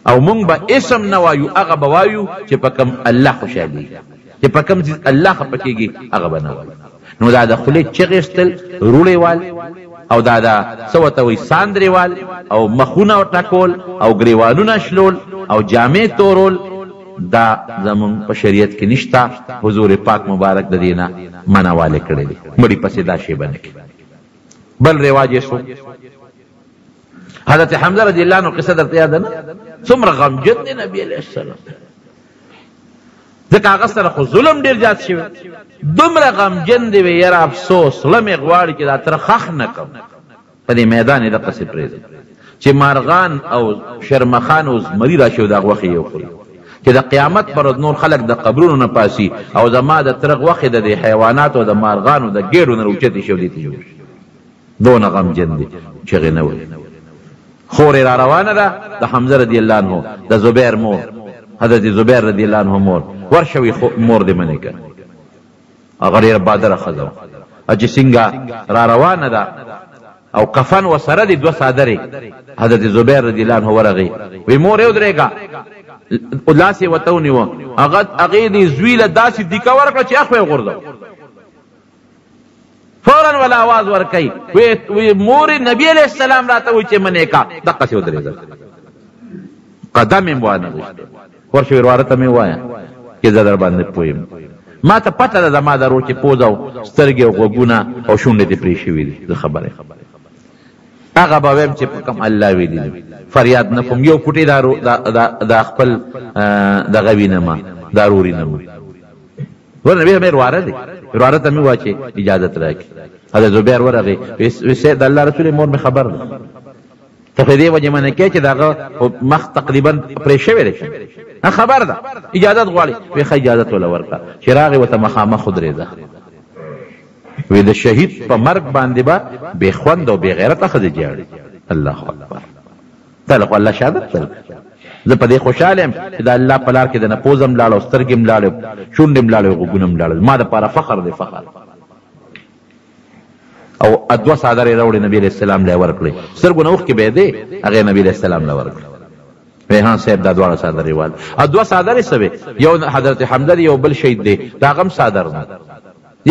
او مونږ به اسم نه وایو، هغه به وایو چې په کوم الله خوشحالېږي، چې په کوم څیز الله خفه کېږي هغه به نه وایو. نو دا د خولې چغې ایستل، روړې وال، او دا د څه ورته وایي ساندرې وال، او مخونه ټکول، او ګریوانونه شلول، او جامې تورول، دا زمونږ په شریعت کې نشته. حضور پاک مبارک د دې نه منع والی کړی دی، مړي پسې دا شی به نه کوي. بل رواج یې څو، حضرت حمزه رضی الله عنه قصه درته یاده نه، څومره غمجن دی نبی علیه السلام، ځکه هغه سره خو ظلم ډېر زیات شوی، دومره غمجن دی وی یاره افسوس، زړه مې غواړي چې دا تره ښخ نه کړم، په دې میدان یې دقسې پرېږدم چې مارغان او شرمخان او زمري راشي او دا غوښې یې وخوري، چې د قیامت پر ورځ نور خلک د قبرونو نه پاسي او زما د تره غوښې د دې حیواناتو او د مارغانو د ګېډو نه راوچتې شي او دې ته یوړي. دونه غمجن دی، چغې نه وهي. خور یې را روانه ده، د حمزه رضی الله عنه د زبیر مور، حضرت زبیر رضی الله عنه مور، ورشه وي مور دې منې که. هغه ډېره بادره ښځه وه، چې څنګه را روانه ده او کفن ورسره دی، دوه څادرې، حضرت زبیر رضی الله عنه ورغی، وی مور یې ودرېږه، لاس یې ورته ونیوه، هغه هغې دې زوی له داسې دیکه ورکړه چې اخوا یې وغورځوه. فورا ولا आवाज ورکوي، وی وی مور نبی علیه السلام راته وایي چې منې کا، دقسې ودرېده، قدم یې وانه غوښته. ورشه ورواره ته مې ووایه چې زه در باندې پوه یم، ما ته پته ده زما د ورور چې پوزه او سترګې او غوږونه او شونډې دې پرې شوي دي، زه خبر یم. هغه به وایم چې په کوم الله ویلي دي، فریاد نه کوم، یو کوټې دا خپل دغه وینم، دا رور وینم. ګوره نبی مې ورواره دی، ورواره ته مې ووایه چې اجازت راکړي. حضرت زبیر ورغی، وی صاحب د الله رسول مور مې خبر ده، ته خو دې وجې منع کوې چې د هغه مخ تقریبا پرې شوی دی، که خبر ده اجازت غواړي. وی ښه اجازت وله ورکړه. چې راغی ورته مخامخ ودرېده، وی د شهید په مرګ باندې به بې خوند او بې غیرته ښځې ژاړي. الله اکبر، تا له خو الله شهادت درکړ. زه په دې خوشحاله یم چې د الله په لار کې د نه پوزه هم لاړه او سترګې هم لاړې، شونډې هم لاړې او غوږونه هم لاړل، ما دپاره فخر دی فخر. او دوه څادرې راوړې، نبي علیه السلام له یې ورکړې، سترګو نه اوښکې بهېدې، هغې نبي علیه السلام له ورکړې. ریحان صاحب دا دواړه څادرې واله، او دوه څادرې څه وې، یو حضرت حمزه دی، یو بل شهید دی، د هغه هم څادر نه،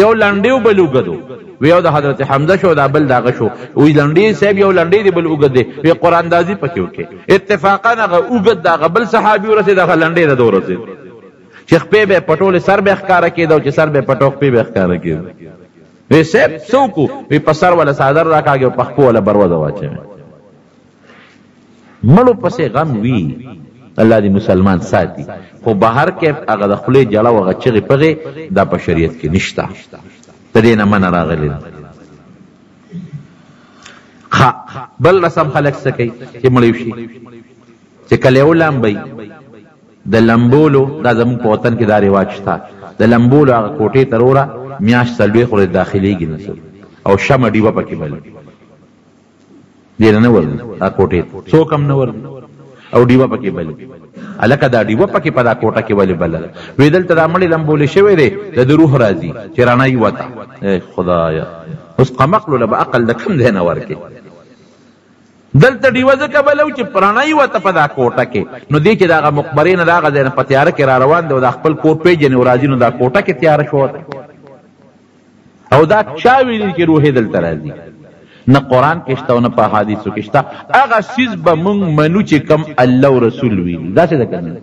یو لنډی او بل اوږد و، وی یو د حضرت حمزه شو، دا بل د هغه شو. وی لنډی صاحب یو لنډی دی بل اوږد دی، وی قرآن اندازي پکې وکړي. اتفاقا هغه اوږد د هغه بل صحابي ورسېد، هغه لنډی د ده ورسېد، چې خپې به یې پټولې سر به یې ښکاره کېده، او چې سر به یې پټو خپې به یې ښکاره کېده. وی صاحب څه وکړو؟ وی په سر وله څادر راکاږي او په خپو وله بروزه واچوي. مړو پسې غم وي، الله دې مسلمان ساتي، خو بهر کیف هغه د خولې جړه او هغه چغې پغې دا په شریعت کې نشته، د دې نه منع راغلې ده. ښه بل رسم خلک څه کوي چې مړی شي، چې کله یې ولامبوي د لمبولو، دا زموږ په وطن کې دا رواج شته، د لمبولو هغه کوټې ته وروره میاشت 40 ورځې داخلېږي نه څوک، او شمع ډیوه پکې بلوي، دې له نه ورځي دا کوټې ته څوک هم نه ورځي، او ډیوه پکې بلي. هلکه دا ډیوه پکې په دا کوټه کې ولې بله ده؟ وی دلته دا مړی لمبولې شوی دی، د ده روح راځي چې رڼا یې وته. ای خدایه، اوس قمقلو له به عقل د کوم ځای نه ورکې؟ دلته ډیوه ځکه بلو چې رڼا یې وته په دا کوټه کې، نو دی چې د هغه مقبرې نه د هغه ځای نه په تیاره کې را روان دی او دا خپل کور پېژني او راځي، نو دا کوټه کې تیاره شوه. او دا چا ویلي چې روح یې دلته راځي؟ نه قرآن کې شته او نه په احادیثو کې شته. هغه څیز به مونږ منو چې کوم الله او رسول ویلي، داسې ده که نه؟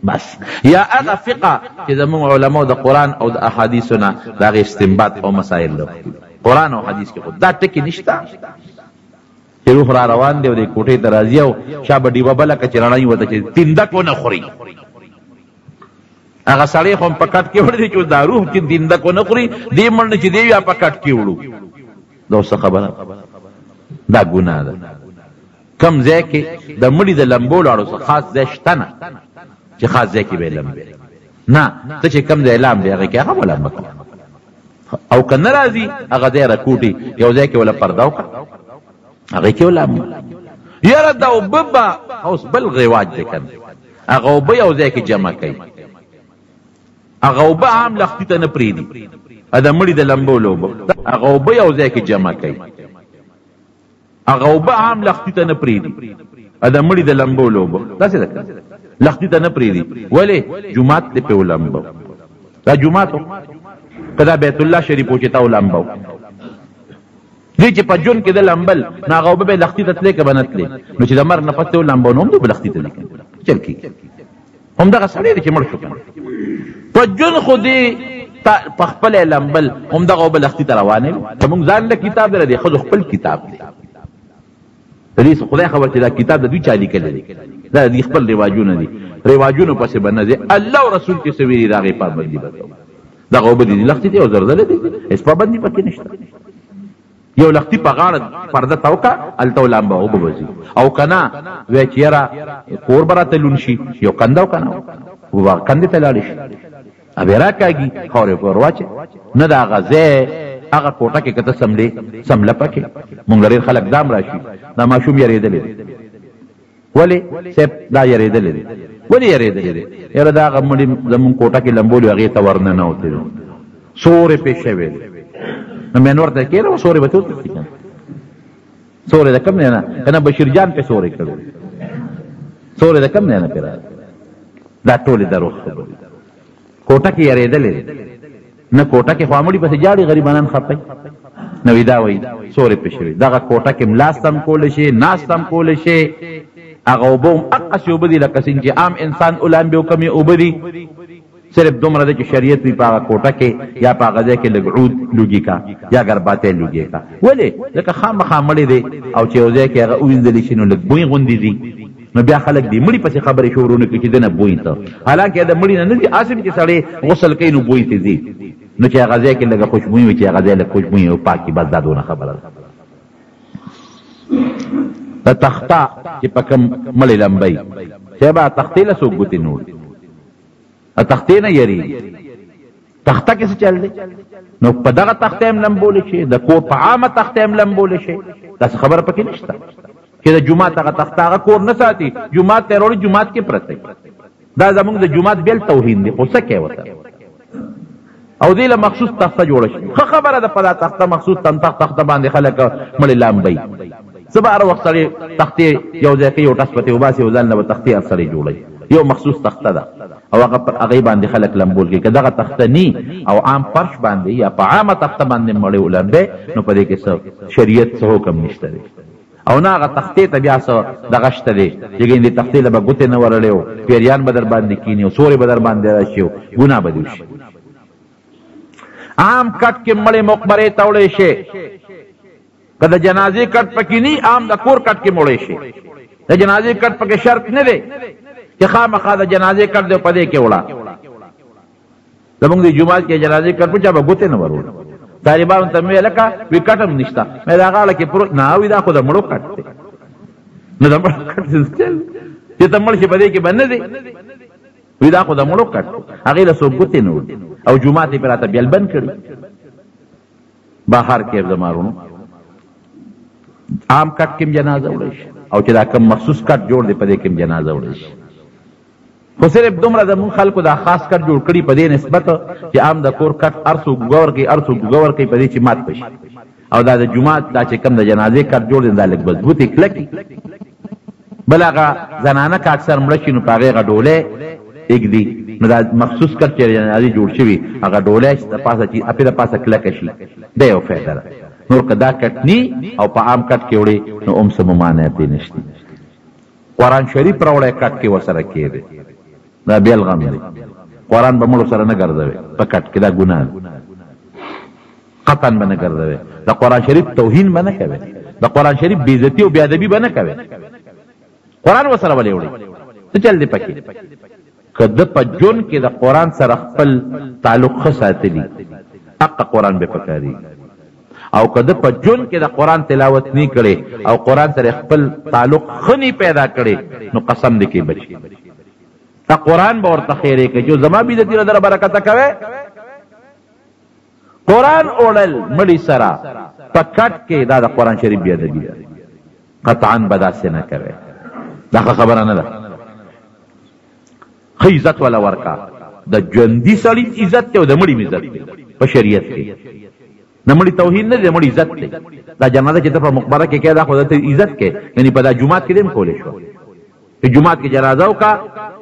بس یا هغه فقه چې زموږ علماو د قرآن او د احادیثو نه د هغې استنباط او مسایل راوښتي. قرآن او حدیث کې خو دا ټکي نشته چې روح را روان دی او دې کوټې ته راځي او شا به ډیوه بله که چې رڼا یې ورته چې تیندک ونه خوري. هغه سړی خو هم په کټ کې وړی دی چې اوس دا روح چې تیندک ونه خوري، دې مړ نه چې دی بیا په کټ کې وړو. دا اوس څه خبره؟ دا ګناه ده. کوم ځای کې د مړي د لمبو لاړو څه خاص ځای شته نه چې خاص ځای کې به یې لمبې نه، ته چې کوم ځای لامبې هغه کې هغه به لمبه کوه، او که نه راځي هغه ځای راکوټي یو ځای کې وله پرده وکړه هغې کې ولامبه. یاره دا اوبه به اوس بل رواج دی که نه، هغه اوبه یو ځای کې جمع کوي، هغه اوبه عام لښتي ته نه پرېږدي، د مړي د لمبولو اوبه هغه اوبه یو ځای کې جمع کوي، هغه اوبه عام لښتي ته نه پرېږدي، د مړي د لمبولو اوبه داسې ده که لښتي ته نه پرېږدي. ولې؟ جومات دې پرې ولمبو، دا جومات و که دا بیت الله شریف و چې تا ولمبو. دې چې په ژوند کې ده لمبل، نو هغه اوبه به یې لښتي ته تلې که به نه تلې؟ نو چې د مرګ نه پس ته ولمبو نو هم دې به لښتي ته ځي که چل کېږي. همدغه سړی دی چې مړ شو که نه، په ژوند خو دې په خپله یې لمبل، همدغه اوبه لښتي ته روانې وې. زموږ ځان له کتاب دی، د ښځو خپل کتاب دی. د دې خدای خبر چې دا کتاب د دوی چا لیکلی دی، دا د دوی خپل رواجونه دي، رواجونو پسې به نه ځې. الله او رسول چې څه ویلي د هغې پابندي به کوو. دغه اوبه دې لښتي دي او زرزله دي، هېڅ پابندي پکې نشته. یو لښتي په غاړه پرده تاو که، هلته ولامبه اوبه به ځي، او که نه وایي چې یاره کور به راته لوند شي، یو کنده وکړه، اوبه به هغه کندې ته لاړې شي، به یې راکاږي، خاورې به ور واچوي. نه د هغه ځای هغه کوټه کې که ته څملې، څمله پکې. مونږ له ډېر خلک دام راشي، دا ماشوم یرېدلی دی. ولې صاحب دا یرېدلی دی؟ ولې یرېدلی دی؟ یاره دا هغه مړي زمونږ کوټه کې لمبولي، هغې ته ورننوتی دی، سورې پې شوی دی. نو مې نور ته کېنه، سورې به ته وتښتي که نه؟ سورې د کوم ځای نه؟ که نه بشیر جان پې سورې کړی، سورې د کوم ځای نه پې راغلی؟ دا ټولې دروغ خبرې دي. کوټه کې یرېدلی دی نه، کوټه کې خو مړي پسې جاړي، غریبانان خپه نو وی دا وایي سورې پې شوې. دغه کوټه کې ملاست هم کولی شي، ناست هم کولی شي. هغه اوبه هم هقسې اوبه دي لکه څنګه چې عام انسان ولامبي او کمې اوبه دي. صرف دومره ده چې شریعت وي په هغه کوټه کې یا په هغه ځای کې لږ عود لوګي کا یا ګرباتی لوګي کا. ولې؟ ځکه خامخا مړی دی او چې یو ځای کې هغه ووینځل شي نو لږ بوی غوندې ځي، نو بیا خلک دې مړي پسې خبرې شروع نه کړي چې دنه بوی ته، حالانکه د مړي نه نه ځي، هسې چې سړی غسل کوي نو بوی ته ځي. نو چې هغه ځای کې لږه خوشبویي وي، چې هغه ځای لږ خوشبویي او پاکي، بس دا دونه خبره ده. د تخته چې په کوم مړی لمبوي صاحبه، تختې له څوک ګوتې نه وړي، تختې نه یریږي. تخته کې څه چل دی؟ نو په دغه تخته هم لمبولی شي، د کور په عامه تخته هم لمبولی شي، داسې خبره پکې نشته چې د جومات هغه تخته هغه کور نه ساتي، جومات ته راوړي، جومات کې پرته. دا زمونږ د جومات بېل توهین دی، خو څه کوې ورته؟ او دې له مخصوص تخته جوړه شي. ښه خبره ده، په دا تخته مخصوص تخته باندې خلک مړی لامبوي. څه به هر وخت سړی تختې یو ځای کوي، یو ټس پتې وباسي او ځان له به تختې هر سړی جوړوي. یو مخصوص تخته ده او هغه پر هغې باندې خلک لمبول کوي. که دغه تخته نی او عام فرش باندې یا په عامه تخته باندې مړی ولمبی، نو په دې کې څه شریعت څه حکم نشته دی، او نه هغه تختې ته بیا څه دغه شته دی چې ګوندې تختې له به ګوتې نه ورړې او پیریان به در باندې کښېني او سورې به در باندې راشي او ګناه به دې وشي. عام کټ کې مړی مقبرې ته وړی شي، که د جنازې کټ پکې نی، عام د کور کټ کې موړی شي. د جنازې کټ پکې شرط نه دی چې خامخا د جنازې کټ دی په دې کې وړه. زمونږ د جومات کې جنازې کټ په چا به ګوتې نه وروړي. طالبانو ته مې ویل لکه وی کټ هم نشته، مې دا غاړه کې پروت نه وي، دا خو د مړو کټ دی. نو د مړو کټ چې ته مړ شې په دې کې به نه دی وی، دا خو د مړو کټ دی، هغې له څوک ګوتې نه وړي او جومات یې پرې راته بیل بند کړي. بهر کې زما وروڼو عام کټ کې هم جنازه وړی شي، او چې دا کوم مخصوص کټ جوړ دی په دې کې هم جنازه وړی شي. خو صرف دومره زموږ خلکو دا خاص کټ جوړ کړي په دې نسبت چې عام د کور کټ هر څوک ګوګه ورکوي، هر څوک ګوګه ورکوي په دې چې مات به شي، او دا د جومات دا چې کوم د جنازې کټ جوړ دی دا لږ مضبوطې کلکې. بل هغه زنانه که اکثر مړه شي نو په هغې هغه ډولۍ ږدي، نو دا مخصوص کټ چې جنازې جوړ شوي هغه ډولۍ چې د پاسه چې اپې د پاسه کلکه شي، دا یو فایده ده. نور که دا کټ نی او په عام کټ کې وړي نو هم څه ممانعت یې نشته. قرآن شریف راوړی کټ کې ورسره کېږدی، دا بېل غم دی. قرآن به مړو سره نه ګرځوې په کټ کې، دا ګناه ده، قطعا به نه ګرځوې. د قرآن شریف توهین به نه کوې، د قرآن شریف بېعزتي او بېادبي به نه کوې. قرآن ورسره ولې وړي؟ څه چل دی پکې؟ که ده په ژوند کې د قرآن سره خپل تعلق ښه ساتلی، حق قرآن به پکارېږي، او که ده په ژوند کې د قرآن تلاوت نی کړی او قرآن سره خپل تعلق ښه نی پیدا کړی، نو قسم دې کې بچي تا قرآن به ورته خیرې کوي چې زما بېعزتي له دره برکته کوې. قرآن اوړل مړي سره په کټ کې دا د قرآن شریف بېادبي ده، قطعا به داسې نه کوي، دا ښه خبره نه ده. ښه عزت وله ورکا، د ژوندي سړي عزت دی او د مړي عزت دی په شریعت کې. د مړي توهین نه دی، د مړي عزت دی. دا جنازه چې ته په مقبره کې کوې دا خو ته عزت کوې، یعنې په دا جومات کې دې هم کولی شوه چې جومات کې جنازه وکړه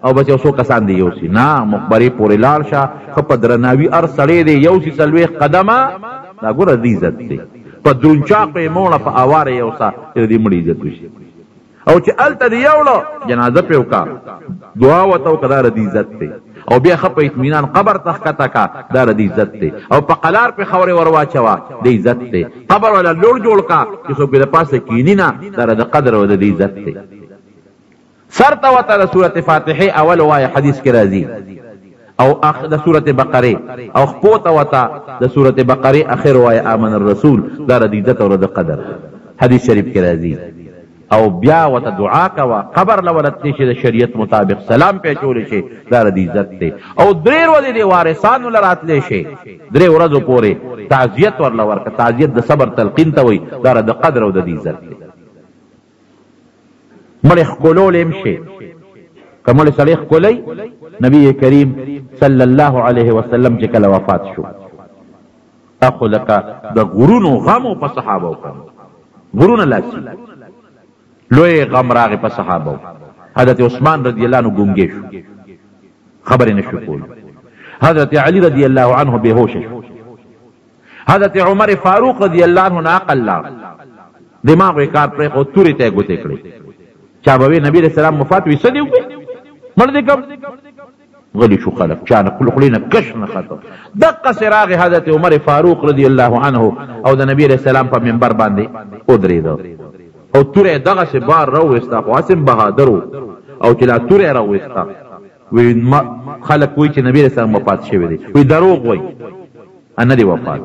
او بس یو څو کسان دې یوسي. نه، مقبرې پورې لاړ شه، ښه په درناوي هر سړی دې یوسي 40 قدمه، دا ګوره د عزت دی. په درونچاقو یې مه وړه، په اواره یې یوسه چې د دې مړي عزت وشي. او چې هلته دې یوړه جنازه پرې وکړه، دعا ورته وکړه، دا د عزت دی. او بیا ښه په اطمینان قبر ته ښکته کا، دا د عزت دی. او په قلار پرې خاورې ور واچوه، د عزت دی. قبر وله لوړ جوړ کا چې څوک د پاسه کیني نه، دا د قدر او د عزت دی. سر ته ورته د سورت فاتحې اول وایه، حدیث کې راځي، او د سورت بقرې، او خپو ته ورته د سورت بقرې اخر وایه آمن الرسول، دا د عزت او د قدر دی، حدیث شریف کې راځي. او بیا ورته دعا کوه، قبر له ورته تللی شي د شریعت مطابق، سلام پې اچولی شي، دا د عزت دی. او 3 ورځې دې وارثانو له راتلی شي، 3 ورځو پورې تعزیت ورله ورکړه. تعزیت د صبر تلقین ته وایي، دا د قدر او د عزت دی. مړی ښکلولی هم شي، که مړی سړی ښکلی، نبی کریم صلی الله علیه وسلم چې کله وفات شو، خو لکه د غرونو غمو په صحابه وکړه، غرونه لاسي لوی غم راغی په صحابه. حضرت عثمان رضی الله عنه ګونګی شو، خبرې نه شو کولی. حضرت علی رضی الله عنه بېهوشه شو. حضرت عمر فاروق رضی الله عنه نه عقل لاړ، دماغ یې کار پرېښود، تورې ته یې ګوتې کړې. چا به وې نبي علیه السلام وفات وي، څه دې وکړي، مړ دې کړم. غلي شو خلک، چا نه خولې نه کش نه ختو. دقسې راغی حضرت عمر فاروق رضی الله عنه او د نبي علیه السلام په منبر باندې ودرېده او توره یې دغسې بار راوویسته، خو هسې هم بهادر و، او چې لا توره یې راوویسته، وی خلک وایي چې نبي علیه السلام وفات شوی دی، وی دروغ وایي، نه دی وفات.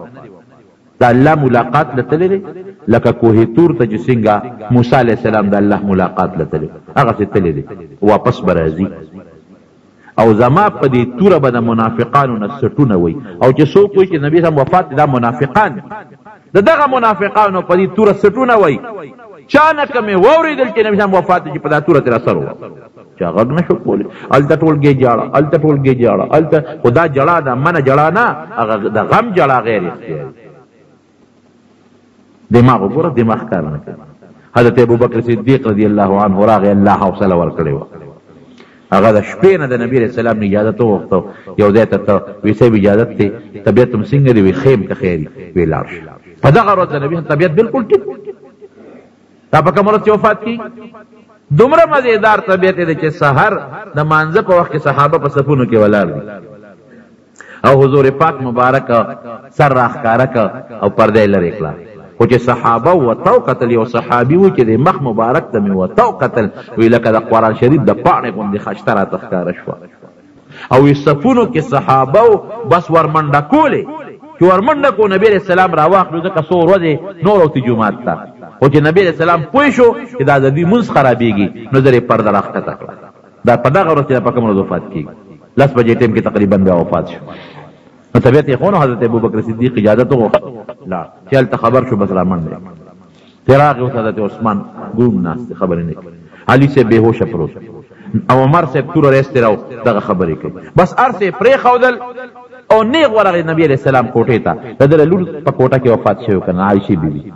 د الله ملاقات له تللی دی، لکه کوه تور ته چې څنګه موسی علیه السلام د الله ملاقات له تللی، هغسې تللی دی، واپس به راځي. او زما په دې توره به د منافقانو نه سټونه وي. او چې څوک وایي چې نبی سم وفات دی، دا منافقان دي، د دغه منافقانو په دې توره سټونه وایي. چا نه که مې واورېدل چې نبی سم وفات دی، چې په دا توره ترې اثر ووت، چا غږ نه شو کولی. هلته ټولګې جاړه، هلته ټولګې جاړه، هلته خو دا جړا ده، منه جړا نه، هغه د غم جړا غیر اختیاري. دماغ وګوره، دماغ کار نه کوي. حضرت ابوبکر صدیق رضی الله عنه راغی، الله حوصله ورکړې وه. هغه د شپې نه د نبي علیه السلام نه اجازت وغوښته، یو ځای ته ته وی صاحب اجازت دی، طبیعت هم څنګه دی؟ وی ښه یم که خیر وی لاړ شه. په دغه ورځ د نبي طبیعت بالکل ټیک، دا په کومه ورځ چې وفات کېږي، دومره مزیدار طبیعت دی چې سحر د مانځه په وخت کې صحابه په صفونو کې ولاړ دي او حضور پاک مبارک سر راښکاره که او پرده یې لرې کړه. خو چې صحابه ورته وکتل، یو صحابي و چې د مخ مبارک ته مې ورته وکتل، وی لکه د قرآن شریف د پاڼې غوندې خشته راته ښکاره شوه. او یې صفونو کې صحابه و بس ورمنډه کولې، چې ورمنډه کو نبی علیه السلام راواخلو، ځکه څو ورځې نور وتي جومات ته. خو چې نبی علیه السلام پوه شو چې دا د دوی مونځ خرابېږي، نو زر یې پرده راښکته کړه. دا په دغه ورځ چې دا په کومه ورځ وفات کېږي، 10 بجې ټایم کې تقریبا بیا وفات شو. نو طبیعت یې ښه نو حضرت ابوبکر صدیق اجازت وغوښته، لاړ. چې هلته خبر شو بس رامنډه یې کړه. چې راغی اوس حضرت عثمان ګونګ ناست دی، خبرې نه کوي. علي صاحب بېهوشه پروت او عمر صاحب توره راایستې راو دغه خبرې کوي. بس هر څه یې پرېښودل او نېغ ورغی نبي علیه السلام کوټې ته. د ده لور په کوټه کې وفات شوې که نه، عایشې بیبي،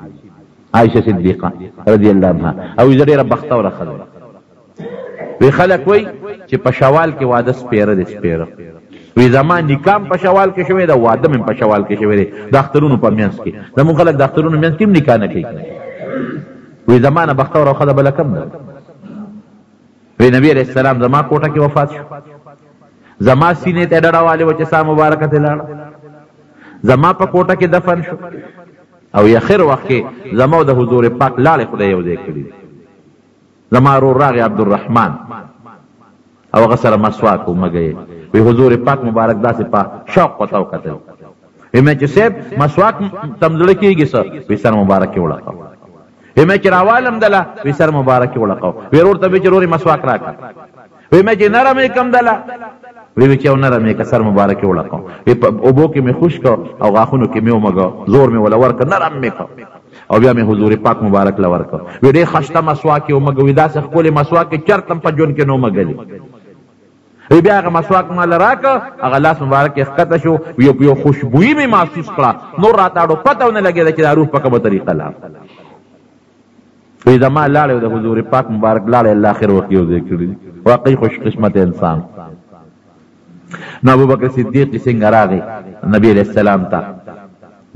عایشه صدیقه رضی الله عنها. او زه ډېره بختوره ښځه یم. وی خلک وایي چې په شوال کې واده سپېره دی، سپېره. وی زما نکاح هم په شوال کې شوې ده، واده مې هم په شوال کې شوی دی، د اخترونو په منځ کې. زموږ خلک د اخترونو منځ کې هم نکاح نه کوي. وی زما نه بختوره ښځه بله کوم ده؟ وی نبی علیه السلام زما کوټه کې وفات شو، زما سینې ته ډډه والې وه چې ساه مبارکه ترې لاړه، زما په کوټه کې دفن شو، او اخر وخت کې زما او د حضور پاک لاړې خدای یو ځای کړي دي. زما ورور راغی عبدالرحمن او هغه سره مسواک و، مګی وی حضور پاک مبارک داسې په شوق ورته وکتل. وی مې چې صاحب مسواک تم زړه کېږي څه؟ وی سر مبارک یې وړقو. وی مې چې راوالم دله، وی سر مبارک یې وړقو. وی ورور ته وی چې ورور یې مسواک راکړه. وی مې چې نرم یې کم دله، وی چې او نرم یې که سر مبارک یې وړقو. وی په اوبو کې مې خشک او غاښونو کې مې ومږه، زور مې وله ورکړ، نرم مې کړ. او بیا مې حضور پاک مبارک له ورکړ. وی ډېر خشته مسواک یې ومږه، وی داسې ښکلې مسواک یې چېرته هم په ژوند کې نه ومږلې. وی بیا هغه مسواک مال راکړ، هغه لاس مبارک یې ښکته شو، یو یو خوشبویي مې محسوس کړه، نور راته اړو پته ونه لګېده چې دا روح په کومه طریقه لاړ. وی زما لاړې او د حضور پاک مبارک لاړې الله خیر وخت یو ځای کړي. واقعي خوش قسمت انسان. نو ابوبکر صدیق چې څنګه راغی نبی علیه السلام ته،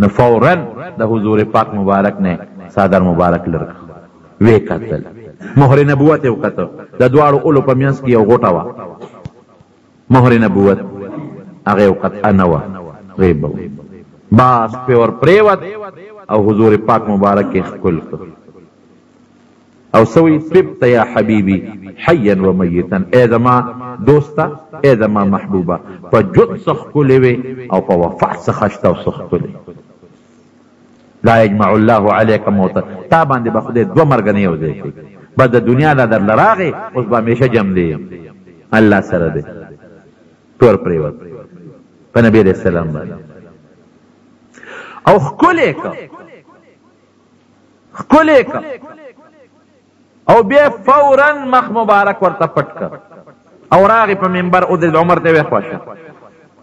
نو فورا د حضور پاک مبارک نه څادر مبارک لر کړ، ویې کتل، مهر نبوت یې وکته، د دواړو اولو په منځ کې یو غوټه وه، مهر نبوت هغه یې وکته، نه وه، غیبه وه، باس پې ور پرېوت او حضور پاک مبارک یې ښکل کړ او څه وایي؟ طبت یا حبیبي حیا و میتا، ای زما دوسته، ای زما محبوبه، په ژوند څه ښکلې وې او په وفات څه ښایسته او څه ښکلې. لا یجمع الله علیک موتا، تا باندې به خدای دوه مرګه نه یو ځای کوي، بس د دنیا دا درله راغی، اوس به همیشه جم دی یم، الله سره دی. تور پرېوت په نبي علیه السلام باندې او ښکلی کړ، ښکلی کړ او بیا فورا مخ مبارک ورته پټ کړ او راغی په منبر ودرېد. عمر ته ویې خوا شه،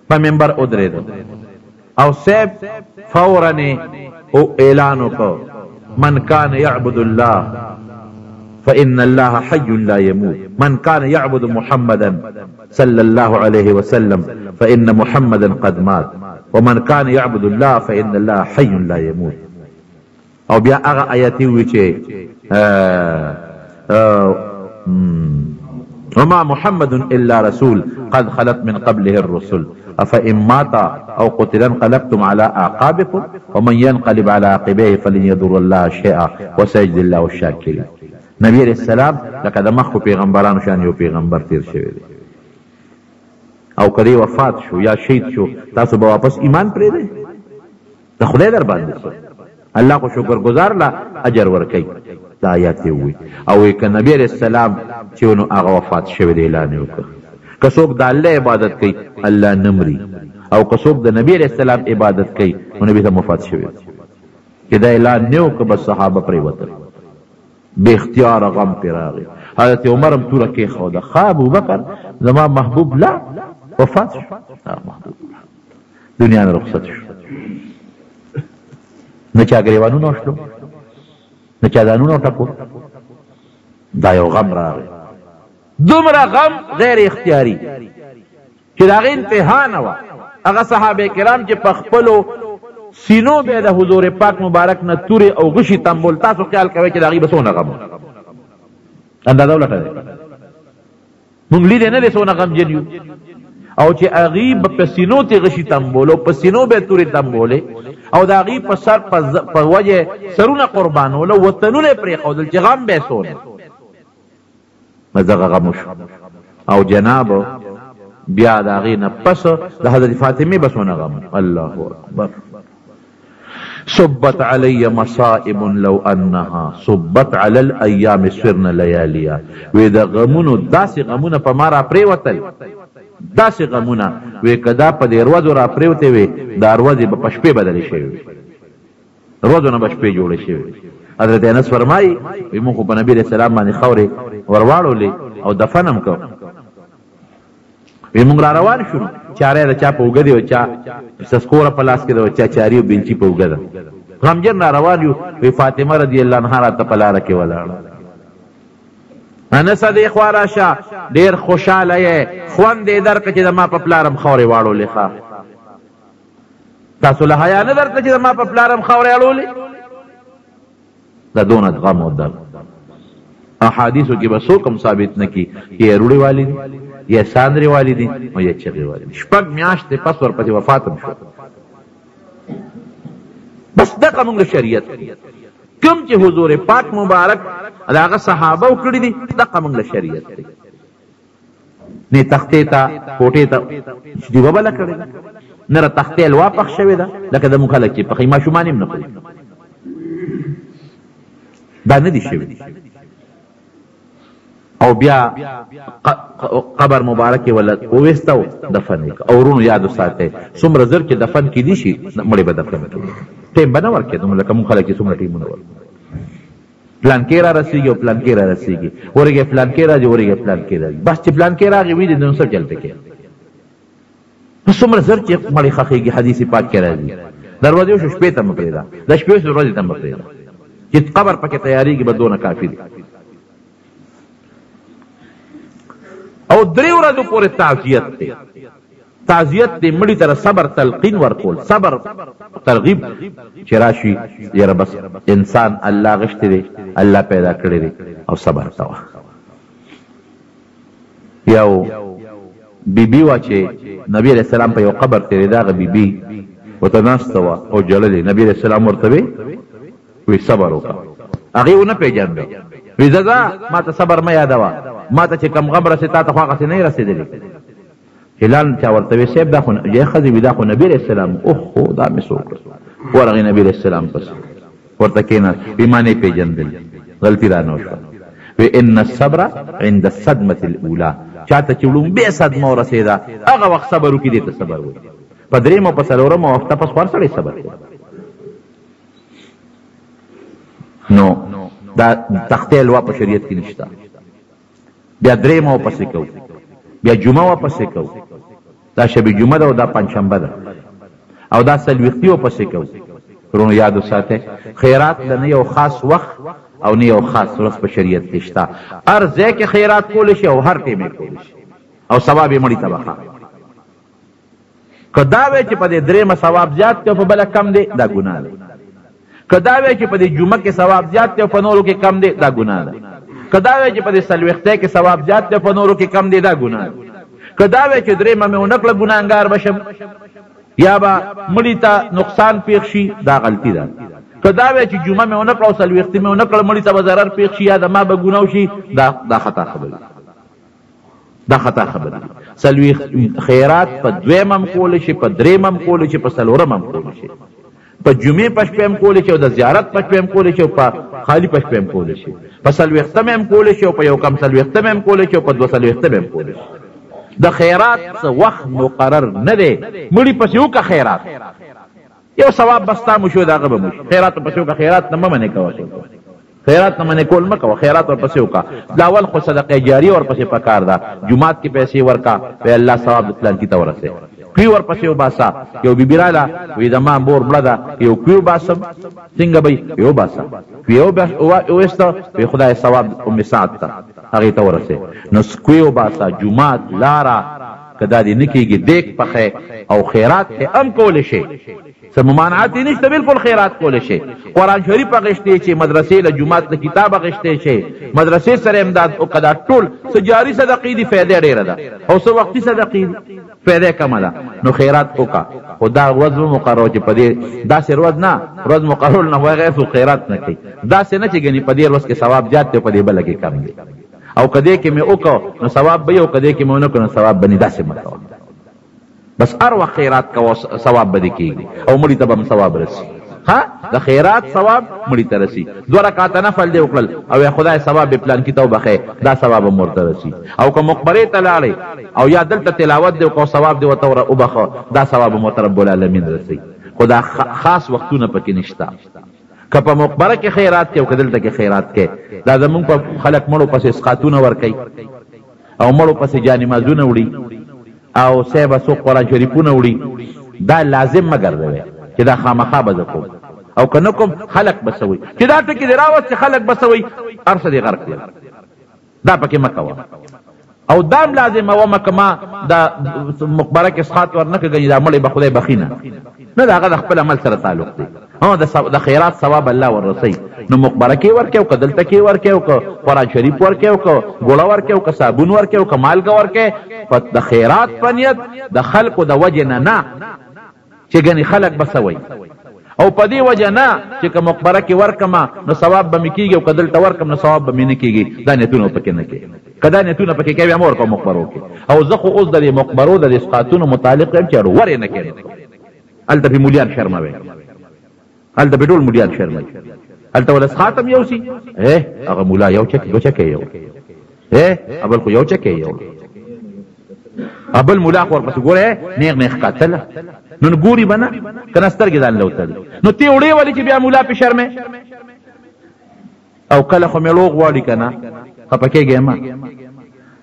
په منبر ودرېد او صاحب فورا او اعلان وکړ، من کان یعبد الله فإن الله حي لا يموت، من كان يعبد محمدا صلى الله عليه وسلم فإن محمدا قد مات، ومن كان يعبد الله فإن الله حي لا يموت. او بیا هغه آیت وی چې وما محمد الا رسول قد خلت من قبله الرسل افإن مات او قتل انقلبتم على اعقابكم ومن ينقلب على عقبيه فلن يضر الله شيئا وسيجزي الله الشاکرین. نبی علیہ السلام لکه د مخکو پیغمبرانو شان یو پیغمبر تیر شوی دی، او که دی وفات شو یا شهید شو، تاسو به واپس ایمان پرېږدئ؟ د خدای در باندې څه، الله خو شکر ګزار له اجر ورکوي. دا آیات یې ووایي او وایي که نبی علیه السلام چې نو هغه وفات شوی دی، اعلان یې وکړ که څوک د الله عبادت کوي الله نه مري، او که څوک د نبی علیه السلام عبادت کوي نو نبی ته وفات شوی دی. چې دا اعلان نه وکړ، بس صحابه پرېوتل، بې اختیاره غم پرې راغی. حضرت عمر هم توره کېښوده، ښه ابوبکر زما محبوب لا وفات شو، محبوب دنیا نه رخصت شو. نه چا ګریوانونه وشلو، نه چا ځانونه وټکول، دا یو غم راغی، دومره غم غیر اختیاري چې د هغې انتها نه وه. هغه صحابه کرام چې په خپلو سینو به د حضور پاک مبارک نه تورې او غشي تمبول، تاسو خیال کوئ چې د هغوی به څونه غم و؟ اندازه ولټوئ، مونږ لیدی نه دی څونه غمجن یو. او چې هغوی به په سینو تې غشي تمبول او په سینو به یې تورې تمبولې او د هغوی په سر په وجه سرونه قربانول او وطنونه یې پرېښودل چې غم به یې څونه. بس دغه غم وشو. او جناب بیا د هغې نه پس د حضرت فاطمې به څونه غم. الله اکبر. صبت علی مصائب لو انها صبت علی الایام صرن لیالیا، وی د غمونو داسې غمونه په ما را پرېوتل، داسې غمونه، وی که دا په دې ورځو را پرېوتې وې، دا ورځې به په شپې بدلې شوې وې، ورځو نه به شپې جوړې شوې. حضرت انس فرمایي وی مونږ خو په نبي علیه السلام باندې خاورې ورواړولې او دفن هم کړ، وی مونږ را روان شو، چاره د چا په اوږه دی او چا سسکوره په لاس کې ده او چا چاري او بنچي په اوږه ده، غمجن را روان یو. وی فاطمه رضی الله عنها راته په لاره کې ولاړه، انسه دې خوا راشه، ډېر خوشحاله یې، خوند یې درکړه چې زما په پلار هم خاورې واړولې. ښه تاسو له حیا نه درته چې زما په پلار هم خاورې اړولې؟ دا دونه غم او درد احادیثو کې به څوک هم ثابت نه کړي چې یې روړې والي دي، یا ساندرې والي دي او یا چغې والي دي. شپږ میاشتې پس ورپسې وفات هم شو. بس دغه موږ شریعت کوم چې حضور پاک مبارک د هغه صحابه کړي دي، دغه موږ شریعت دی. نه تختې ته کوټې ته ډیوه بله کړې ده، نه را تختې الوا پخ شوې ده لکه د موږ خلک چې پخوي، ماشومان یې هم نه خوري، دا نه دي شوي. او بیا قبر مبارک یې وله وویسته او دفن یې کړ. او وروڼو یاد وساتئ، څومره زر چې دفن کېدی شي مړی به دفن کړي، ټیم به نه ورکوې دومره لکه موږ خلک چې څومره ټیمونه ورکوو. پلانکی را رسېږي او پلانکی را رسېږي، ورګی پلانکی راځي، ورګی پلانکی راځي، بس چې پلانکی راغی وي دې نو څه چل پکې. نو څومره زر چې مړی ښخېږي، حدیث پاک کې راځي، دروازې شو شپې ته مه پرېږده، د شپې شو ورځې ته مه پرېږده، چې قبر پکې تیارېږي به دونه کافي دی. او درې ورځو پورې تعزیت دی. تعزیت دی مړي ته صبر تلقین ورکول، صبر ترغیب چې راشي یاره بس انسان الله غشتی دی، الله پیدا کړی دی، او صبر کوه. یو بیبي وه چې نبی علیه السلام په یو قبر تېرېده، هغه بیبي ورته ناسته وه او ژړلې. نبی علیه السلام ورته وی وی صبر وکړه. هغې ونه پېژنده، وی ځه ځه ما ته صبر مه یادوه، ما ته چې کوم غم رسېد تا ته خو هغسې نه رسېدلی. چې لاړ چا ورته وی صاحب دا خو یې ښځې وي، دا خو نبي علیه السلام. اوهو دا مې څه وکړل. ورغی نبي علیه السلام پسې ورته کېناست، وی ما نه پېژندل، غلطي رانه وشوه. وی ان الصبر عند الصدمة الاولى، چاته چې وړومبی صدمه ورسېده هغه وخت صبر وکړي، دې ته صبر وایي. په درېیمه او په څلورمه هفته پس خو هر سړی صبر کوي. نو دا تختې الوا په شریعت کې نشته. بیا درېیمه ورپسې کوو، بیا جمعه ورپسې کوو، دا شب جمعه ده او دا پنجشنبه ده، او دا څلوېښتي ورپسې کوو. وروڼو یاد وساتئ، خیرات له نه یو خاص وخت او نه یو خاص ورځ په شریعت کې شته. هر ځای کې خیرات کولی شي او هر ټیم یې کولی شي، او ثواب یې مړي ته بخا. که دا وایي چې په دې درېیمه ثواب زیات دی او په بله کم دی، دا ګناه ده. که دا وایي چې په دې جمعه کې ثواب زیات دی او په نورو کې کم دی، دا ګناه ده. که دا وایي چې په دې څلوېښتۍ کې ثواب زیات دی او په نورو کې کم دی، دا ګناه ده. که دا وایي چې درېیمه مې ونه کړه ګناهګار به شم یا به مړي ته نقصان پېښ شي، دا غلطي ده. که دا وایي چې جمعه مې ونه کړه او څلوېښتي مې ونه کړه مړي ته به ضرر پېښ شي یا د ما به ګناه وشي، دا خطا خبره ده. دا خطا خبره ده. څلوېښت خیرات په دویم هم کولی شي، په دریم هم کولی شي، په څلورم هم کولی شي، په جمعې په شپه هم کولی شي، او د زیارت په شپه هم کولی شي، او په خالي په شپه هم کولی شي، په څلوېښتمه هم کولی شي، او په یو کم څلوېښتمه هم کولی شي، او په دوه څلوېښتمه هم کولی شي. د خیرات څه وخت مقرر نه دی. مړي پسې وکړه خیرات، یو ثواب به ستا مو شي او د هغه به مو شي. خیرات ورپسې وکړه، خیرات نه مه منې کوه، خیرات نه منې کول مه کوه، خیرات ورپسې وکړه. دا اول خو صدقه جاریه ورپسې پکار ده. جومات کې پیسې ورکړه، وایي الله ثواب د پلانکي ته ورسوي. کوی ورپسې وباسه. یو بیبي راله، وایي د ما مور مړه ده، یو کوی وباسم څنګه به یې وباسه؟ کوی وویسته، وایي خدای ثواب ام سعد ته هغې ته ورسوي. نو کوی وباسه، جومات لاره که دا دې نه کېږي دیګ پخې او خیرات کې هم کولی شي، څه ممانعت یې نشته، بالکل خیرات کولی شي. قرآن شریف اخیستی شي، مدرسې له جومات له کتاب اخیستی شي، مدرسې سره امداد وکړه. دا ټول څه جاري صدقې دي، فایده ډېره ده، او څه وختي صدقې دي، فایده کمه ده. نو خیرات وکړه، خو دا ورځ به مقرره چې په دې داسې ورځ نه، ورځ مقررول نه بغیر څوک خیرات نه کوي. داسې نه چې ګنې په دې ورځ کې ثواب زیات دی او په دې بله کې کم دی، او که دې کې مې وکړو نو ثواب به وي، او که دې کې مې ونه کړو نو ثواب به نه. داسې مه کوه، بس هر وخت خیرات کوه، ثواب به دې کېږي او مړي ته به هم ثواب رسي. ها، د خیرات ثواب مړي ته رسي. دوه رکعته نفل دې وکړل او یا خدای ثواب یې پلانکي ته وبخښې، دا ثواب هم ورته رسي. او که مقبرې ته لاړې او یا دلته تلاوت دې وکړو، ثواب دې ورته وبخښه، دا ثواب هم ورته رب العالمین رسي. خو دا خاص وختونه پکې نشته. که په مقبره کې خیرات کوي او که دلته کې خیرات کوي، دا زمونږ په خلک مړو پسې اسقاطونه ورکوي او مړو پسې جانمازونه وړي او صاحب څوک قرآن شریفونه وړي، دا لازم مه ګرځوئ چې دا خامخا به زه کوم، او که نه کوم خلک به څه وایي. چې دا ټکي دې راوست چې خلک به څه وایي، هر څه دې غرق کړل، دا پکې مه کوه. او دا هم لازمه وه که ما دا مقبره کې اسقاط ورنه کړ، ګنې دا مړی به خدای بخښي نه، نه، د هغه د خپل عمل سره تعلق دی. ها، د خیرات ثواب الله ورسوي. نو مقبره کې ورکې او که دلته کې ورکې او که قرآن شریف ورکې او که ګوړه ورکې او که صابون ورکې او که مالګه ورکې، په د خیرات په نیت د خلکو د وجې نه، نه چې ګنې خلک به څه وایي، او په دې وجه نه چې که مقبره کې ورکم نو ثواب به مې کېږي او که دلته ورکم نو ثواب به مې نه کېږي، دا نیتونه پکې نه کوي. که دا نیتونه پکې کوي بیا مه ورکوه مقبرو کې. او زه خو اوس د دې مقبرو د دې اسقاطونو متعلق یم چې ور یې نه کوي، هلته پرې مولیان شرموي، هلته پرې ټول مولیان شرموي، هلته ول اسقاط هم یوسي، هغه مولا یو چکې دوه چکې یو، بل خو یو چکې یو، بل مولا خو ورپسې ګوره نیغ نیغ کتله، نو ګوري به نه که نه سترګې ځان له وتړي. نو ته وړې ولې چې بیا مولا پې شرمې؟ او کله خو مېړو غواړي که نه، خفه کېږی مه.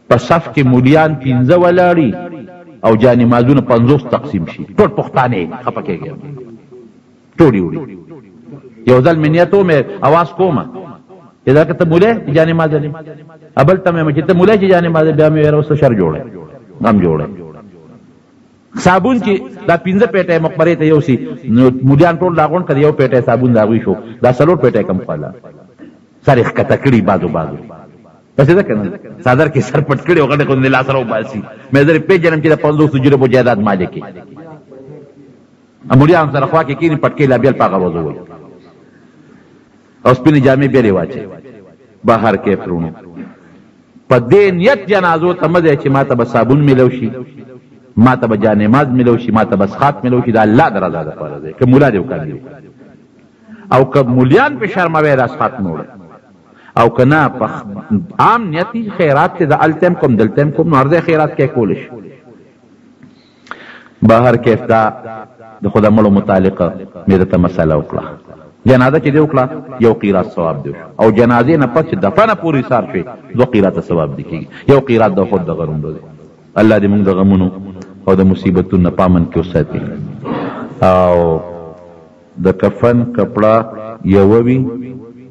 په صف کې مولیان 5 ولاړي او جانمازونه 50 تقسیم شي، ټول پښتانه، خفه کېږی مه، ټول یې وړي. یو ځل مې نیت و، مې اواز کومه چې دا که ته مولی چې جانماز لې، بل ته مې چې ته مولی چې جانماز، بیا مې ویل اوس شر جوړی، غم جوړی. صابون چې دا 5 پیټې مقبرې ته یوسي، نو مولیان ټول راغونډ کړه، یو پیټی صابون د هغوی شو، دا 4 پیټې کم خواله سر یې ښکته کړي، بازو بازو داسې ده که نه، څادر کې سر پټ کړي او غټې غوندې لاس راوباسي. مې زه پېژنم چې د 50 جریبو جایداد مالک یې. مولیان سره خوا کې کښېني، پټکې لا بېل په هغه ورځ ووایي او سپینې جامې بېلې واچوي. بهر کې پرونو په دې نیت جنازو ته مه ځئ چې ما ته به صابون میلو شي، ما ته به جانماز میلو شي، ما ته به سخات میلو شي. د الله د رضا دپاره ځئ، که مولا دی او که امیر، او که مولیان پې شرموی دا سخات مه وړئ. او که نه په عام نیت خیرات دی، زه هلته هم کوم دلته هم کوم، نو هر ځای خیرات کې کولی شي. بهر کیف دا د خو د مړو متعلق مې درته مسله وکړه. جنازه چې دې وکړه یو قیرات ثواب دی وشو، او جنازې نه پس چې دفنه پورې ایثار شوې 2 قیراته ثواب دې کېږي. یو قیرات د احد د غرونو دی. الله دې موږ د غمونو او د مصیبتونو نه په امن کې وساتي. او د کفن کپړه یوه وي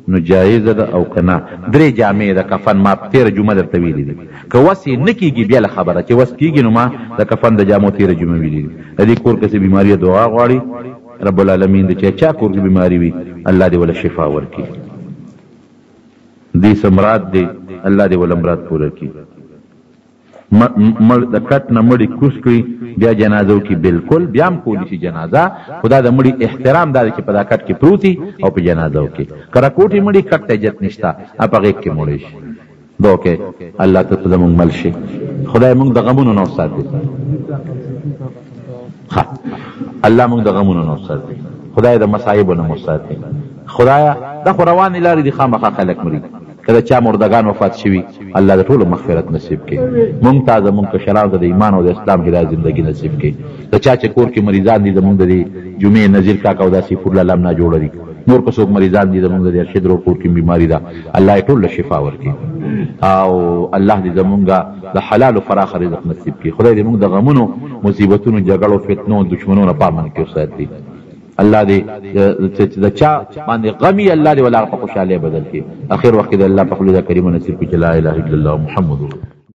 نو جایزه ده او که نه؟ 3 جامې د کفن ما تېره جمعه درته ویلي دي. که وس یې نه کېږي بیا له خبره، چې وس کېږي نو ما د کفن د جامو تېره جمعه ویلي دي. د دې کور کې څه بیماري دعا غواړي، رب العالمین دې چې چا کور کې بیماري وي الله دې وله شفا ورکړي. دې څه مراد دی، الله دې وله مراد پوره کړي. مړ د کټ نه مړی کوز کړي بیا جنازه وکړي، بالکل بیا هم کولی شي جنازه، خو دا د مړي احترام دا دی چې په دا کټ کې پروت او په جنازه وکړي. که راکوټي مړي کټ ته عجت نشته، په غېږ کې مړی شي. دوکې الله ته زموږ مل شي، خدای موږ د غمونو نه وساتي. ښه، الله موږ د غمونو نه وساتي، خدای د مصایبو نه مو وساتي. خدایا دا خو روانې لارې دي، خامخا خلک مري. که د چا مردګان وفات شوي الله د ټولو مغفرت نصیب کړي. مونږ ته زمونږ کشرانو ته د ایمان او د اسلام هدایت زندګي نصیب کړي. د چا چې کور کې مریضان دي، زمونږ د دې جمعې نذیر کاکا او داسې فور لالا هم ناجوړه دي، نور که څوک مریضان دي، زمونږ د دې ارشد ورور کور کې بیماري ده، الله یې ټول له شفا ورکړي. او الله دې زمونږ د حلال او فراخه رزق نصیب کړي. خدای دې مونږ د غمونو، مصیبتونو، جګړو، فتنو، دښمنو نه په امن کې وساتي. الله دې چې د چا باندې غمي الله دې ولا په خوشحالۍ بدل کړي. اخر وخت کې د الله په خولې دا کلمه نصیب کړي چې لا اله الا الله محمد رسول.